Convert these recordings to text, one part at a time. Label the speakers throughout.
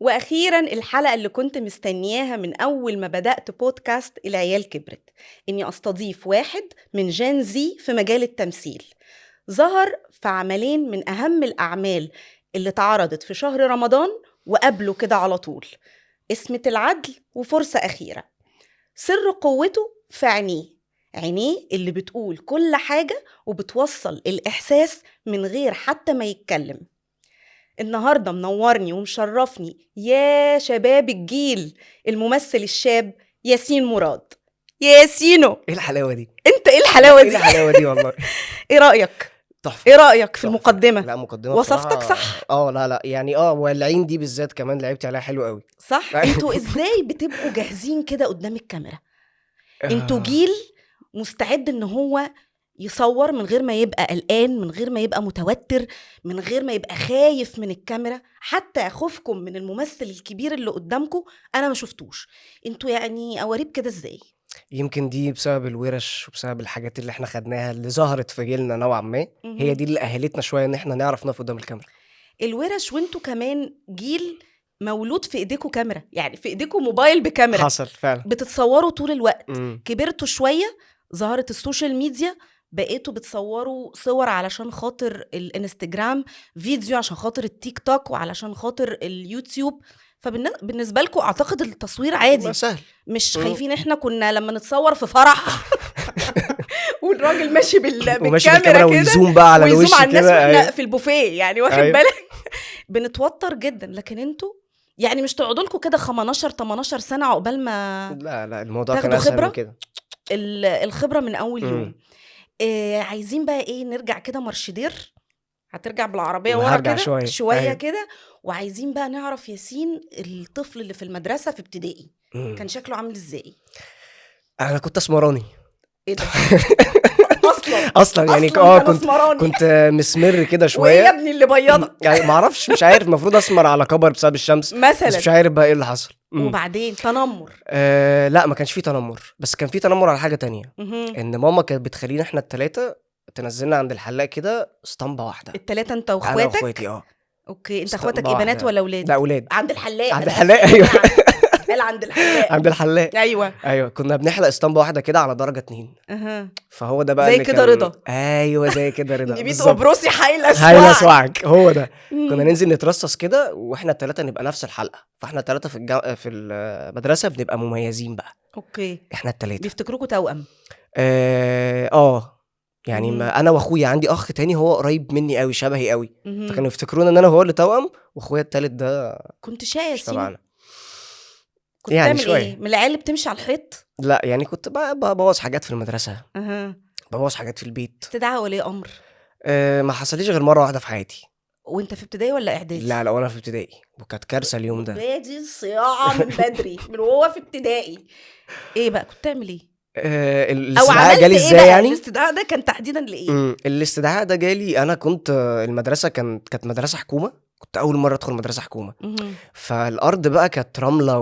Speaker 1: واخيرا الحلقة اللي كنت مستنياها من اول ما بدات بودكاست العيال كبرت، اني استضيف واحد من Gen Z في مجال التمثيل، ظهر في عملين من اهم الاعمال اللي اتعرضت في شهر رمضان وقبله كده على طول، قسمة العدل وفرصة أخيرة. سر قوته في عينيه، عينيه اللي بتقول كل حاجة وبتوصل الإحساس من غير حتى ما يتكلم. النهاردة منورني ومشرفني يا شباب الجيل، الممثل الشاب ياسين مراد. ياسينو،
Speaker 2: ايه الحلاوة دي؟
Speaker 1: انت ايه الحلاوة
Speaker 2: ايه
Speaker 1: دي؟
Speaker 2: الحلاوة دي والله؟
Speaker 1: ايه رأيك؟
Speaker 2: تحفة.
Speaker 1: ايه رأيك في
Speaker 2: تحفة.
Speaker 1: المقدمة؟
Speaker 2: لا، مقدمه
Speaker 1: وصفتك
Speaker 2: بصراحة.
Speaker 1: صح؟
Speaker 2: اه، لا لا، يعني والعين دي بالذات كمان لعبتي عليها حلو قوي.
Speaker 1: صح؟ انتوا ازاي بتبقوا جاهزين كده قدام الكاميرا؟ انتوا جيل مستعد ان هو يصور من غير ما يبقى قلقان، من غير ما يبقى متوتر، من غير ما يبقى خايف من الكاميرا. حتى خوفكم من الممثل الكبير اللي قدامكم انا ما شفتوش. انتوا يعني قواريب كده ازاي؟
Speaker 2: يمكن دي بسبب الورش وبسبب الحاجات اللي احنا خدناها اللي ظهرت في جيلنا نوعا ما، هي دي اللي اهلتنا شوية ان احنا نعرف نقف قدام الكاميرا.
Speaker 1: الورش، وانتوا كمان جيل مولود في ايديكم كاميرا، يعني في ايديكم موبايل بكاميرا.
Speaker 2: حصل فعلا.
Speaker 1: بتتصوروا طول الوقت. كبرتوا شوية ظهرت ال social media، بقيتوا بتصوروا صور علشان خاطر الانستجرام، فيديو عشان خاطر التيك توك وعلشان خاطر اليوتيوب. فبالنسبه لكم اعتقد التصوير عادي.
Speaker 2: سهل.
Speaker 1: مش خايفين. احنا كنا لما نتصور في فرح والراجل ماشي
Speaker 2: وماشي
Speaker 1: بالكاميرا
Speaker 2: بالكاميرا
Speaker 1: كده
Speaker 2: وي zoom بقى على
Speaker 1: وي zoom
Speaker 2: الوش
Speaker 1: على الناس
Speaker 2: كده.
Speaker 1: واحنا
Speaker 2: أيوة.
Speaker 1: في البوفيه، يعني واخد بالك، بنتوتر جدا. لكن انتوا يعني مش تقعدوا لكم كده 15 18 سنة عقبال ما
Speaker 2: لا لا، الموضوع كان
Speaker 1: تاخدوا
Speaker 2: اسهل
Speaker 1: خبرة؟
Speaker 2: من كده.
Speaker 1: الخبرة من اول يوم. إيه، عايزين بقى ايه، نرجع كده مرشدير، هترجع بالعربية ورا
Speaker 2: هرجع
Speaker 1: كده
Speaker 2: شوية.
Speaker 1: شوية كده، وعايزين بقى نعرف ياسين الطفل اللي في المدرسة في ابتدائي كان شكله عامل ازاي؟
Speaker 2: انا كنت اسمراني.
Speaker 1: ايه ده؟ اصلا؟
Speaker 2: اصلا يعني.
Speaker 1: أصلاً كان
Speaker 2: كنت
Speaker 1: اسمراني.
Speaker 2: كنت مسمر كده
Speaker 1: وايه يا
Speaker 2: شوية.
Speaker 1: ابني اللي بيضك؟
Speaker 2: يعني ما اعرفش، مش عارف، المفروض اسمر على كبر بسبب الشمس، بس
Speaker 1: مثلا.
Speaker 2: مش عارف بقى ايه اللي حصل.
Speaker 1: وبعدين تنمر؟
Speaker 2: لا، ما كانش فيه تنمر، بس كان فيه تنمر على حاجة تانية. ان ماما كانت بتخلينا احنا الثلاثة تنزلنا عند الحلاق كده اسطمبه واحده.
Speaker 1: التلاتة انت
Speaker 2: انا
Speaker 1: واخواتك؟
Speaker 2: واخواتي، اه.
Speaker 1: okay، انت
Speaker 2: اسطمبة
Speaker 1: اخواتك ايه، بنات
Speaker 2: واحدة.
Speaker 1: ولا اولاد؟
Speaker 2: لا، اولاد.
Speaker 1: عند الحلاق.
Speaker 2: عند
Speaker 1: أنا
Speaker 2: الحلاق،
Speaker 1: آسفة.
Speaker 2: أيوة.
Speaker 1: قال عند الحلاق.
Speaker 2: عند الحلاق.
Speaker 1: ايوه.
Speaker 2: ايوه، كنا بنحلق اسطمبه واحدة كده على درجه 2. فهو ده بقى
Speaker 1: زي
Speaker 2: اللي
Speaker 1: كده
Speaker 2: كان
Speaker 1: رضا.
Speaker 2: ايوه، زي كده رضا.
Speaker 1: نبيت
Speaker 2: بالظبط.
Speaker 1: قبرصي حايله
Speaker 2: هايلة
Speaker 1: سواعك.
Speaker 2: سواعك، هو ده. كنا ننزل نترصص كده واحنا الثلاثة نبقى نفس الحلقه، فاحنا الثلاثة في المدرسة بنبقى مميزين بقى. احنا الثلاثة.
Speaker 1: بيفتكروكوا توأم؟
Speaker 2: اه، يعني ما انا واخويا، عندي اخ تاني هو قريب مني قوي، شبهي قوي، فكانوا يفتكرونا ان انا هو اللي توأم واخويا التالت ده
Speaker 1: كنت شقي يا
Speaker 2: مش
Speaker 1: ياسين؟
Speaker 2: تبعنا.
Speaker 1: كنت
Speaker 2: يعني
Speaker 1: بتعمل
Speaker 2: شوية.
Speaker 1: ايه؟ من العيال اللي بتمشي على الحيط؟
Speaker 2: لا، يعني كنت ببوظ حاجات في المدرسة، ببوظ حاجات في البيت.
Speaker 1: استدعاء ولي امر؟
Speaker 2: ما حصليش غير مرة واحدة في حياتي.
Speaker 1: وانت في ابتدائي ولا اعدادي؟
Speaker 2: لا لا، وانا في ابتدائي، وكانت كارثة اليوم ده.
Speaker 1: بادي الصياعه من بدري، من وهو في ابتدائي. ايه بقى، كنت تعمل ايه؟ او
Speaker 2: الاستدعاء
Speaker 1: عملت
Speaker 2: جالي
Speaker 1: ايه
Speaker 2: ازاي
Speaker 1: بقى؟
Speaker 2: يعني؟
Speaker 1: الاستدعاء ده كان تحديدا لايه؟
Speaker 2: الاستدعاء ده جالي انا كنت المدرسة كانت مدرسه حكومة، كنت اول مرة ادخل مدرسه حكومة. فالارض بقى كانت رملة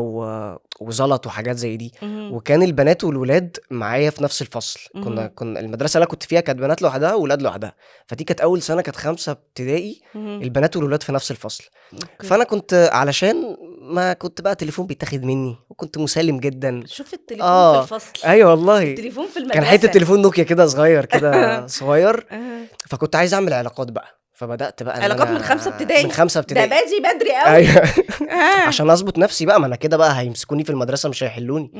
Speaker 2: وزلط وحاجات زي دي. وكان البنات والولاد معايا في نفس الفصل. كنا المدرسة اللي أنا كنت فيها كانت بنات لوحدها وولاد لوحدها، فدي كانت اول سنة، كانت 5 ابتدائي، البنات والولاد في نفس الفصل. فانا كنت علشان ما كنت بقى تليفون بيتاخد مني، وكنت مسالم جدا.
Speaker 1: شوف التليفون في الفصل.
Speaker 2: ايوه والله.
Speaker 1: التليفون في المدرسة.
Speaker 2: كان حتة تليفون نوكيا كده صغير كده صغير. فكنت عايز اعمل علاقات بقى، فبدات بقى إن
Speaker 1: علاقات
Speaker 2: أنا
Speaker 1: من 5 ابتدائي؟
Speaker 2: من 5
Speaker 1: ده
Speaker 2: ابتدائي.
Speaker 1: بادي بدري قوي.
Speaker 2: ايوه. عشان اظبط نفسي بقى، ما انا كده بقى هيمسكوني في المدرسة مش هيحلوني.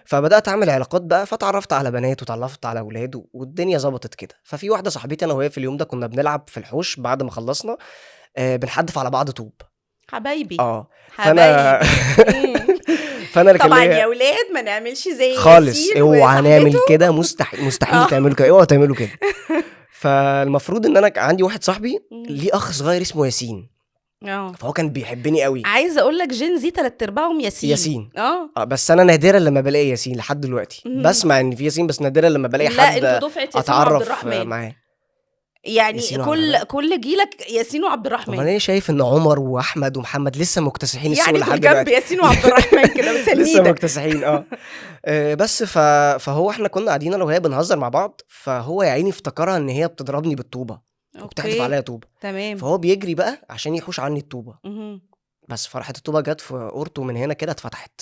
Speaker 2: فبدات اعمل علاقات بقى، فتعرفت على بنات وتعرفت على اولاد والدنيا ظبطت كده. ففي واحدة صاحبتي انا وهي في اليوم ده كنا بنلعب في الحوش بعد ما خلصنا، بنحدف على بعض طوب.
Speaker 1: حبايبي.
Speaker 2: فانا
Speaker 1: حبايبي.
Speaker 2: فانا اللي كان
Speaker 1: طبعا
Speaker 2: ليا
Speaker 1: يا ولاد ما نعملش زي
Speaker 2: خالص،
Speaker 1: ياسين
Speaker 2: اوعى نعمل
Speaker 1: وصاحبته.
Speaker 2: كده، مستحيل مستحيل تعملوا كده، اوعوا تعملوا كده. فالمفروض ان انا عندي واحد صاحبي ليه اخ صغير اسمه ياسين. فهو كان بيحبني قوي.
Speaker 1: عايزه اقول لك Gen Z 3 ارباعهم ياسين.
Speaker 2: ياسين.
Speaker 1: بس
Speaker 2: بس انا نادرا لما بلاقي ياسين لحد دلوقتي. بسمع ان في ياسين، بس نادرا لما بلاقي
Speaker 1: لا،
Speaker 2: حد
Speaker 1: انتوا دفعه ياسين وعبد
Speaker 2: اتعرف
Speaker 1: الرحمن.
Speaker 2: معاه.
Speaker 1: يعني
Speaker 2: ياسين وعبد
Speaker 1: كل
Speaker 2: الرحمن.
Speaker 1: كل جيلك ياسين وعبد الرحمن.
Speaker 2: طب انا ليه شايف ان عمر واحمد ومحمد لسه مكتسحين السوق
Speaker 1: يعني دول
Speaker 2: لحد
Speaker 1: جنب
Speaker 2: دلوقتي؟
Speaker 1: ياسين وعبد الرحمن كده
Speaker 2: لسه
Speaker 1: مسنيدك.
Speaker 2: مكتسحين. بس فهو احنا كنا قاعدين انا وهي بنهزر مع بعض، فهو يا عيني افتكرها ان هي بتضربني بالطوبه وبتحدف عليا طوبة. فهو بيجري بقى عشان يحوش عني الطوبه. بس فرحه الطوبه جت في قورته من هنا كده اتفتحت.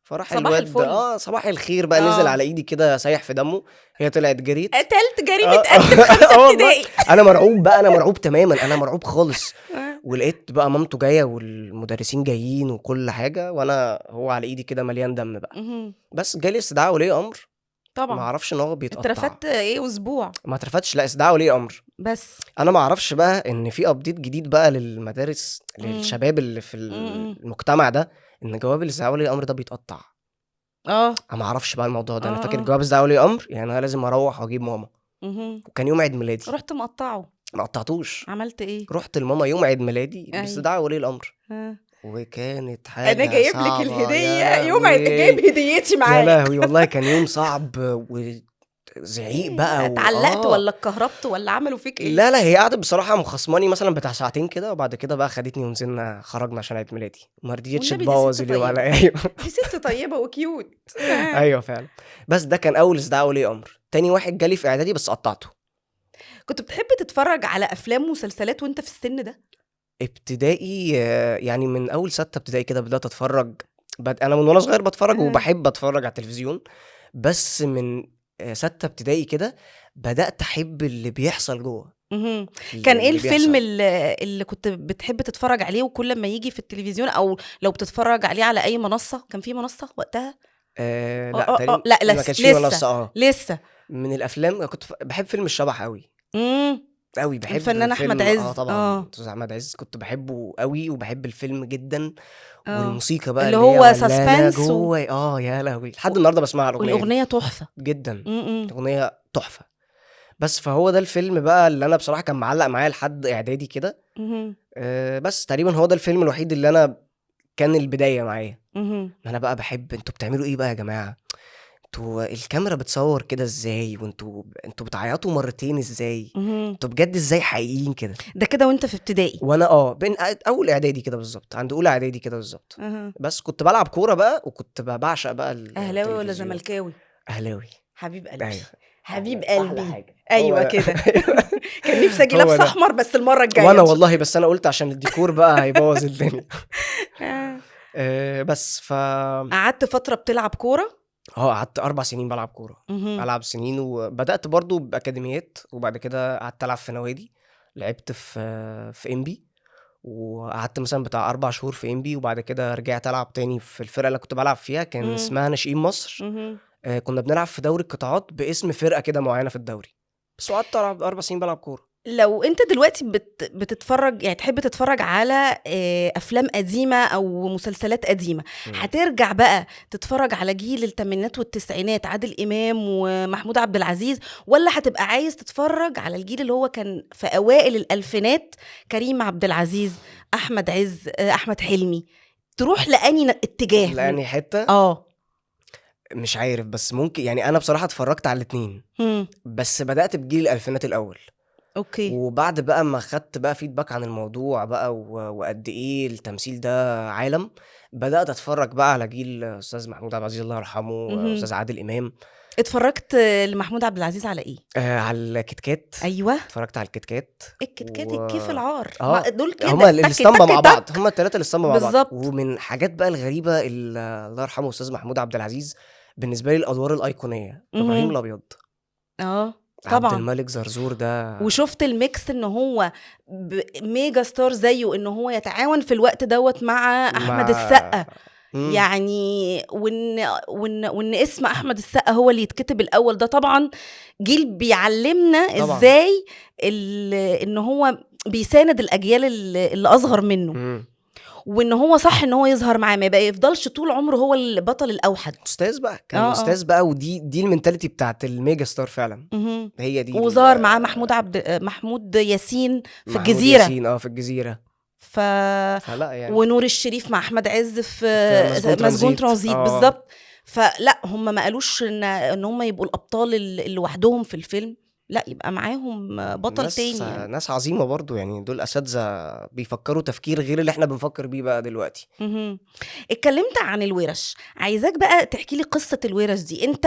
Speaker 2: فراح
Speaker 1: صباح
Speaker 2: الواد
Speaker 1: الفل.
Speaker 2: صباح الخير بقى، نزل على ايدي كده سايح في دمه، هي طلعت جريت.
Speaker 1: قتلت جريمة قتل في 5
Speaker 2: والله.
Speaker 1: ابتدائي.
Speaker 2: انا مرعوب بقى، انا مرعوب تماما، انا مرعوب خالص. ولقيت بقى مامته جاية والمدرسين جايين وكل حاجة، وانا هو على ايدي كده مليان دم بقى. بس جالي استدعاء ولي امر.
Speaker 1: طبعا
Speaker 2: ما اعرفش ان هو بيتقطع.
Speaker 1: اترفدت ايه اسبوع؟
Speaker 2: ما اترفدتش، لا استدعاء ولي امر
Speaker 1: بس.
Speaker 2: انا ما اعرفش بقى ان في update جديد بقى للمدارس للشباب اللي في المجتمع ده، ان جواب الاستدعاء ولي الامر ده بيتقطع. انا ما اعرفش بقى الموضوع ده. انا فاكر جواب استدعاء ولي امر يعني انا لازم اروح واجيب ماما. وكان يوم عيد ميلادي.
Speaker 1: رحت مقطعه؟
Speaker 2: ما قطعتوش.
Speaker 1: عملت ايه؟
Speaker 2: رحت لماما يوم عيد ميلادي باستدعاء ولي الامر. وكانت حاجة
Speaker 1: انا جايب
Speaker 2: صعبة.
Speaker 1: لك الهدية يوم عيد، جايب هديتي معايا.
Speaker 2: يا لهوي والله كان يوم صعب وزعيق بقى.
Speaker 1: اتعلقت ولا اتكهربت ولا عملوا فيك ايه؟
Speaker 2: لا لا، هي قعدت بصراحة مخصماني مثلا بتاع ساعتين كده، وبعد كده بقى خدتني ونزلنا خرجنا عشان عيد ميلادي. ما رضيتش تبوظ اليوم على. ايوه
Speaker 1: دي ست طيبة و cute.
Speaker 2: ايوه فعلا. بس ده كان اول استدعاء ولي امر. تاني واحد جالي في اعدادي بس قطعته.
Speaker 1: كنت بتحب تتفرج على افلام ومسلسلات وانت في السن ده؟
Speaker 2: ابتدائي يعني من اول 6 ابتدائي كده بدات اتفرج. انا من وانا صغير بتفرج وبحب اتفرج على التلفزيون، بس من 6 ابتدائي كده بدات احب اللي بيحصل جوه.
Speaker 1: كان ايه الفيلم اللي كنت بتحب تتفرج عليه وكل ما يجي في التلفزيون، او لو بتتفرج عليه على اي منصة؟ كان في منصة وقتها؟
Speaker 2: لا تقريبا
Speaker 1: لا
Speaker 2: ما كانش في منصة.
Speaker 1: لسه.
Speaker 2: من الافلام كنت بحب فيلم الشبح قوي قوي. بحب
Speaker 1: الفنان احمد عز.
Speaker 2: طبعا استاذ احمد عز كنت بحبه قوي، وبحب الفيلم جدا. والموسيقى بقى
Speaker 1: اللي هو suspense
Speaker 2: يا لهوي لحد النهارده بسمعها الاغنية.
Speaker 1: والاغنية تحفة
Speaker 2: جدا. اغنية تحفة. بس فهو ده الفيلم بقى اللي انا بصراحة كان معلق معايا لحد اعدادي كده. بس تقريبا هو ده الفيلم الوحيد اللي انا كان البداية معايا. انا بقى بحب انتوا بتعملوا ايه بقى يا جماعة، انتوا الكاميرا بتصور كده ازاي، وانتوا بتعيطوا مرتين ازاي، انتوا بجد ازاي حقيقيين كده.
Speaker 1: ده كده وانت في ابتدائي؟
Speaker 2: وانا بين اول اعدادي كده بالظبط، عند اولى اعدادي كده بالظبط. بس كنت بلعب كورة بقى، وكنت بعشق بقى.
Speaker 1: اهلاوي ولا زملكاوي؟
Speaker 2: اهلاوي.
Speaker 1: حبيب قلبي.
Speaker 2: أيوة.
Speaker 1: حبيب قلبي. ايوه كده. كان نفسي اجي لابسه احمر بس المرة الجاية.
Speaker 2: وانا والله، بس انا قلت عشان الديكور بقى هيبوظ الدنيا. بس
Speaker 1: قعدت فترة بتلعب كورة؟
Speaker 2: قعدت 4 سنين بلعب كورة. العب سنين، وبدات برضو باكاديميات، وبعد كده قعدت العب في نوادي. لعبت في انبي، وقعدت مثلا بتاع 4 شهور في انبي، وبعد كده رجعت العب تاني في الفرقة اللي كنت بلعب فيها، كان اسمها ناشئين مصر. كنا بنلعب في دوري القطاعات باسم فرقه كده معينة في الدوري. بس وقعدت العب 4 سنين بلعب كورة.
Speaker 1: لو انت دلوقتي بتتفرج، يعني تحب تتفرج على افلام قديمة او مسلسلات قديمة، هترجع بقى تتفرج على جيل الثمانينات والتسعينات، عادل امام ومحمود عبد العزيز، ولا هتبقى عايز تتفرج على الجيل اللي هو كان في اوائل الالفينات، كريم عبد العزيز، احمد عز، احمد حلمي؟ تروح لاني اتجاه،
Speaker 2: لاني حتة؟ مش عارف، بس ممكن يعني انا بصراحة اتفرجت على الاثنين، بس بدات بجيل الالفينات الاول.
Speaker 1: okay.
Speaker 2: وبعد بقى ما خدت بقى feedback عن الموضوع بقى وقد ايه التمثيل ده عالم، بدات اتفرج بقى على جيل استاذ محمود عبد العزيز الله يرحمه، استاذ عادل امام.
Speaker 1: اتفرجت لمحمود عبد العزيز على ايه؟
Speaker 2: على الكتكات.
Speaker 1: ايوه
Speaker 2: اتفرجت على الكتكات.
Speaker 1: الكتكات الكيف العار، دول كده
Speaker 2: هما الاسطمبه مع بعض، هما الثلاثة الاسطمبه مع بعض.
Speaker 1: بالظبط.
Speaker 2: ومن حاجات بقى الغريبة الله يرحمه استاذ محمود عبد العزيز، بالنسبة لي الادوار الايقونيه، ابراهيم الابيض.
Speaker 1: طبعا
Speaker 2: عبد الملك زرزور ده.
Speaker 1: وشفت ال mix ان هو mega star زيه، ان هو يتعاون في الوقت دوت مع احمد السقا. يعني وان اسم احمد السقا هو اللي يتكتب الاول. ده طبعا جيل بيعلمنا طبعا ازاي ان هو بيساند الاجيال اللي اصغر منه. وان هو صح ان هو يظهر معاه، ما يبقى يفضلش طول عمره هو البطل الاوحد.
Speaker 2: استاذ بقى، كان استاذ بقى. ودي ال mentality بتاعت ال mega star فعلا. هي دي.
Speaker 1: وظهر معاه محمود ياسين في الجزيرة.
Speaker 2: ياسين في الجزيرة. فلا يعني.
Speaker 1: ونور الشريف مع احمد عز في مسجون ترانزيت. بالظبط. فلا هم ما قالوش ان هم يبقوا الابطال اللي لوحدهم في الفيلم، لا يبقى معاهم بطل تاني يعني.
Speaker 2: ناس عظيمة برضو يعني، دول أساتذة بيفكروا تفكير غير اللي احنا بنفكر بيه بقى دلوقتي.
Speaker 1: اتكلمت عن الورش، عايزاك بقى تحكي لي قصة الورش دي. انت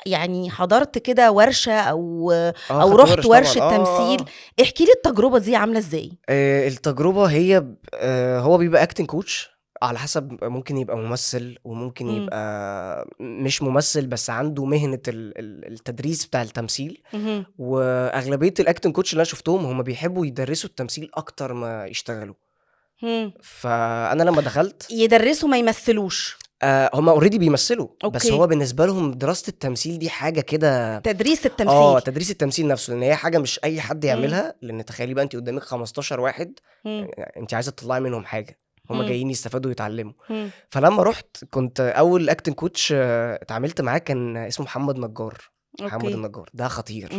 Speaker 1: يعني حضرت كده ورشه او او
Speaker 2: خدت
Speaker 1: رحت
Speaker 2: ورش طبعا.
Speaker 1: ورشه تمثيل؟ احكي لي التجربة دي عامله ازاي.
Speaker 2: التجربة هي هو بيبقى acting coach، على حسب، ممكن يبقى ممثل وممكن يبقى مش ممثل بس عنده مهنة التدريس بتاع التمثيل. واغلبيه ال acting coach اللي انا شفتهم هم بيحبوا يدرسوا التمثيل اكتر ما يشتغلوا. فانا لما دخلت
Speaker 1: يدرسوا ما يمثلوش؟
Speaker 2: هم already بيمثلوا، بس هو بالنسبة لهم دراسة التمثيل دي حاجة كده.
Speaker 1: تدريس التمثيل.
Speaker 2: اه، تدريس التمثيل نفسه، لان هي حاجة مش اي حد يعملها، لان تخيلي بقى انت قدامك 15 واحد، انت عايزه تطلعي منهم حاجه، هم جايين يستفادوا ويتعلموا. فلما رحت كنت اول acting coach اتعاملت معاه كان اسمه محمد نجار. محمد النجار ده خطير.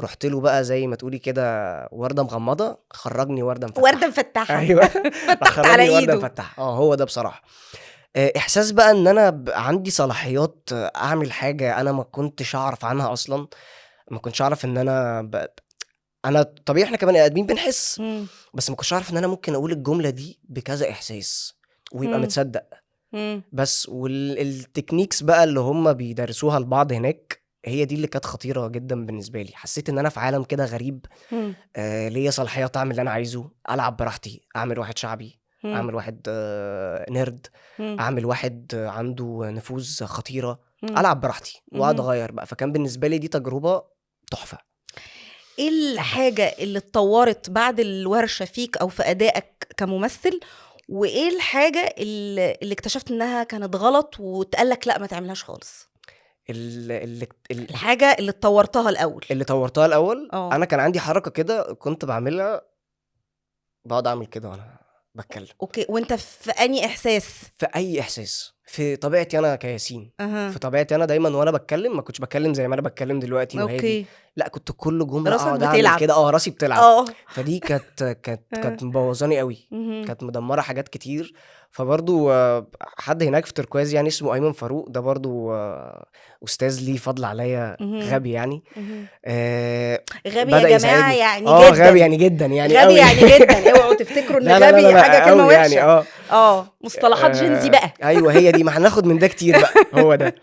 Speaker 2: رحت له بقى زي ما تقولي كده ورده مغمضه، خرجني ورده مفتحة.
Speaker 1: ورده مفتحة.
Speaker 2: ايوه.
Speaker 1: فتحت على
Speaker 2: خرجني ورده
Speaker 1: ايده.
Speaker 2: مفتحه. هو ده بصراحة احساس بقى ان انا عندي صلاحيات اعمل حاجة انا ما كنتش اعرف عنها اصلا. ما كنتش اعرف ان انا انا طبيعي احنا كبني ادمين بنحس، بس ما كنتش اعرف ان انا ممكن اقول الجملة دي بكذا احساس ويبقى متصدق. بس وال techniques بقى اللي هم بيدرسوها لبعض هناك هي دي اللي كانت خطيرة جدا بالنسبة لي. حسيت ان انا في عالم كده غريب. ليا صلاحيات اعمل اللي انا عايزه، العب براحتي، اعمل واحد شعبي، اعمل واحد nerd، اعمل واحد عنده نفوذ خطيره، العب براحتي واقعد اغير بقى. فكان بالنسبة لي دي تجربه تحفة.
Speaker 1: ايه الحاجة اللي اتطورت بعد الورشة فيك او في ادائك كممثل، وايه الحاجة اللي اكتشفت انها كانت غلط واتقالك لا ما تعملهاش خالص؟ الحاجة اللي اتطورتها الاول.
Speaker 2: اللي طورتها الاول، انا كان عندي حركة كده كنت بعملها، بقعد اعمل كده وانا بتكلم.
Speaker 1: okay، وانت في اني احساس؟
Speaker 2: في اي احساس، في طبيعتي انا كياسين. في طبيعتي انا دايما وانا بتكلم ما كنتش بتكلم زي ما انا بتكلم دلوقتي وهادي. لا، كنت كل جملة
Speaker 1: راسك
Speaker 2: اقعد اعمل
Speaker 1: بتلعب.
Speaker 2: كده. راسي بتلعب. فدي كانت مبوظاني قوي، كانت مدمرة حاجات كتير. فبرضو حد هناك في تركواز يعني اسمه ايمن فاروق، ده برضو استاذ ليه فضل عليا، غبي يعني.
Speaker 1: غبي
Speaker 2: بدأ
Speaker 1: يا جماعة
Speaker 2: يساعدني.
Speaker 1: يعني جدا.
Speaker 2: غبي يعني جدا، يعني
Speaker 1: غبي
Speaker 2: قوي.
Speaker 1: يعني جدا، اوعوا تفتكروا ان
Speaker 2: لا، لا، لا،
Speaker 1: غبي
Speaker 2: لا،
Speaker 1: حاجة كلمة
Speaker 2: قوي يعني،
Speaker 1: وحشة. مصطلحات Gen Z بقى.
Speaker 2: ايوه هي دي، ما هناخد من ده كتير بقى، هو ده.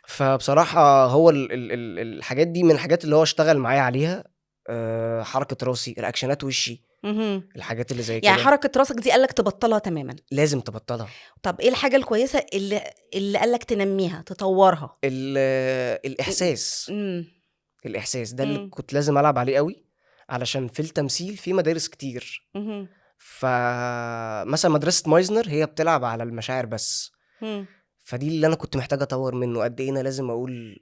Speaker 2: فبصراحة هو الحاجات دي من الحاجات اللي هو اشتغل معايا عليها، حركة راسي، reaction ات وشي، الحاجات اللي زي
Speaker 1: يعني
Speaker 2: كده.
Speaker 1: حركة راسك دي قالك تبطلها تماما؟
Speaker 2: لازم تبطلها.
Speaker 1: طب ايه الحاجة الكويسة اللي قالك تنميها تطورها؟
Speaker 2: الاحساس. الاحساس ده اللي كنت لازم العب عليه قوي، علشان في التمثيل في مدارس كتير. فمثلا مدرسه مايزنر هي بتلعب على المشاعر بس. فدي اللي انا كنت محتاج اطور منه، قد ايه انا لازم اقول،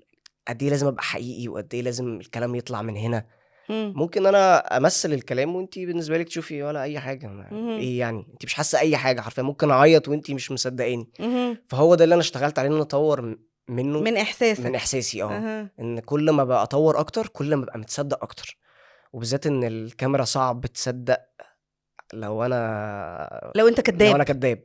Speaker 2: قد ايه لازم ابقى حقيقي، وقد ايه لازم الكلام يطلع من هنا. ممكن انا امثل الكلام وانتي بالنسبة لك تشوفي ولا اي حاجة، ايه يعني انتي مش حاسه اي حاجة حرفيا، ممكن اعيط وانتي مش مصدقاني. فهو ده اللي انا اشتغلت عليه، ان انا اطور منه،
Speaker 1: من احساسك.
Speaker 2: من احساسي. ان كل ما بقى اطور اكتر كل ما بقى متصدق اكتر، وبالذات ان الكاميرا صعب تصدق لو انا
Speaker 1: لو انت كداب.
Speaker 2: لو انا كداب.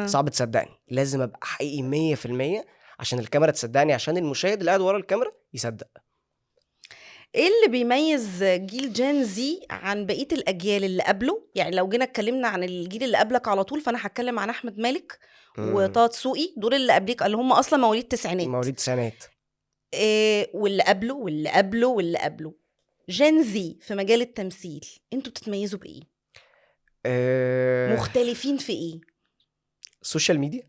Speaker 2: صعب تصدقني، لازم ابقى حقيقي 100% عشان الكاميرا تصدقني، عشان المشاهد اللي قاعد ورا الكاميرا يصدق.
Speaker 1: ايه اللي بيميز جيل Gen Z عن بقية الاجيال اللي قبله؟ يعني لو جينا اتكلمنا عن الجيل اللي قبلك على طول، فانا هتكلم عن احمد مالك وطه دسوقي، دول اللي قبليك اللي هم اصلا مواليد التسعينات.
Speaker 2: مواليد التسعينات.
Speaker 1: واللي قبله واللي قبله واللي قبله. Gen Z في مجال التمثيل انتوا بتتميزوا بايه؟ مختلفين في ايه؟
Speaker 2: ال social media.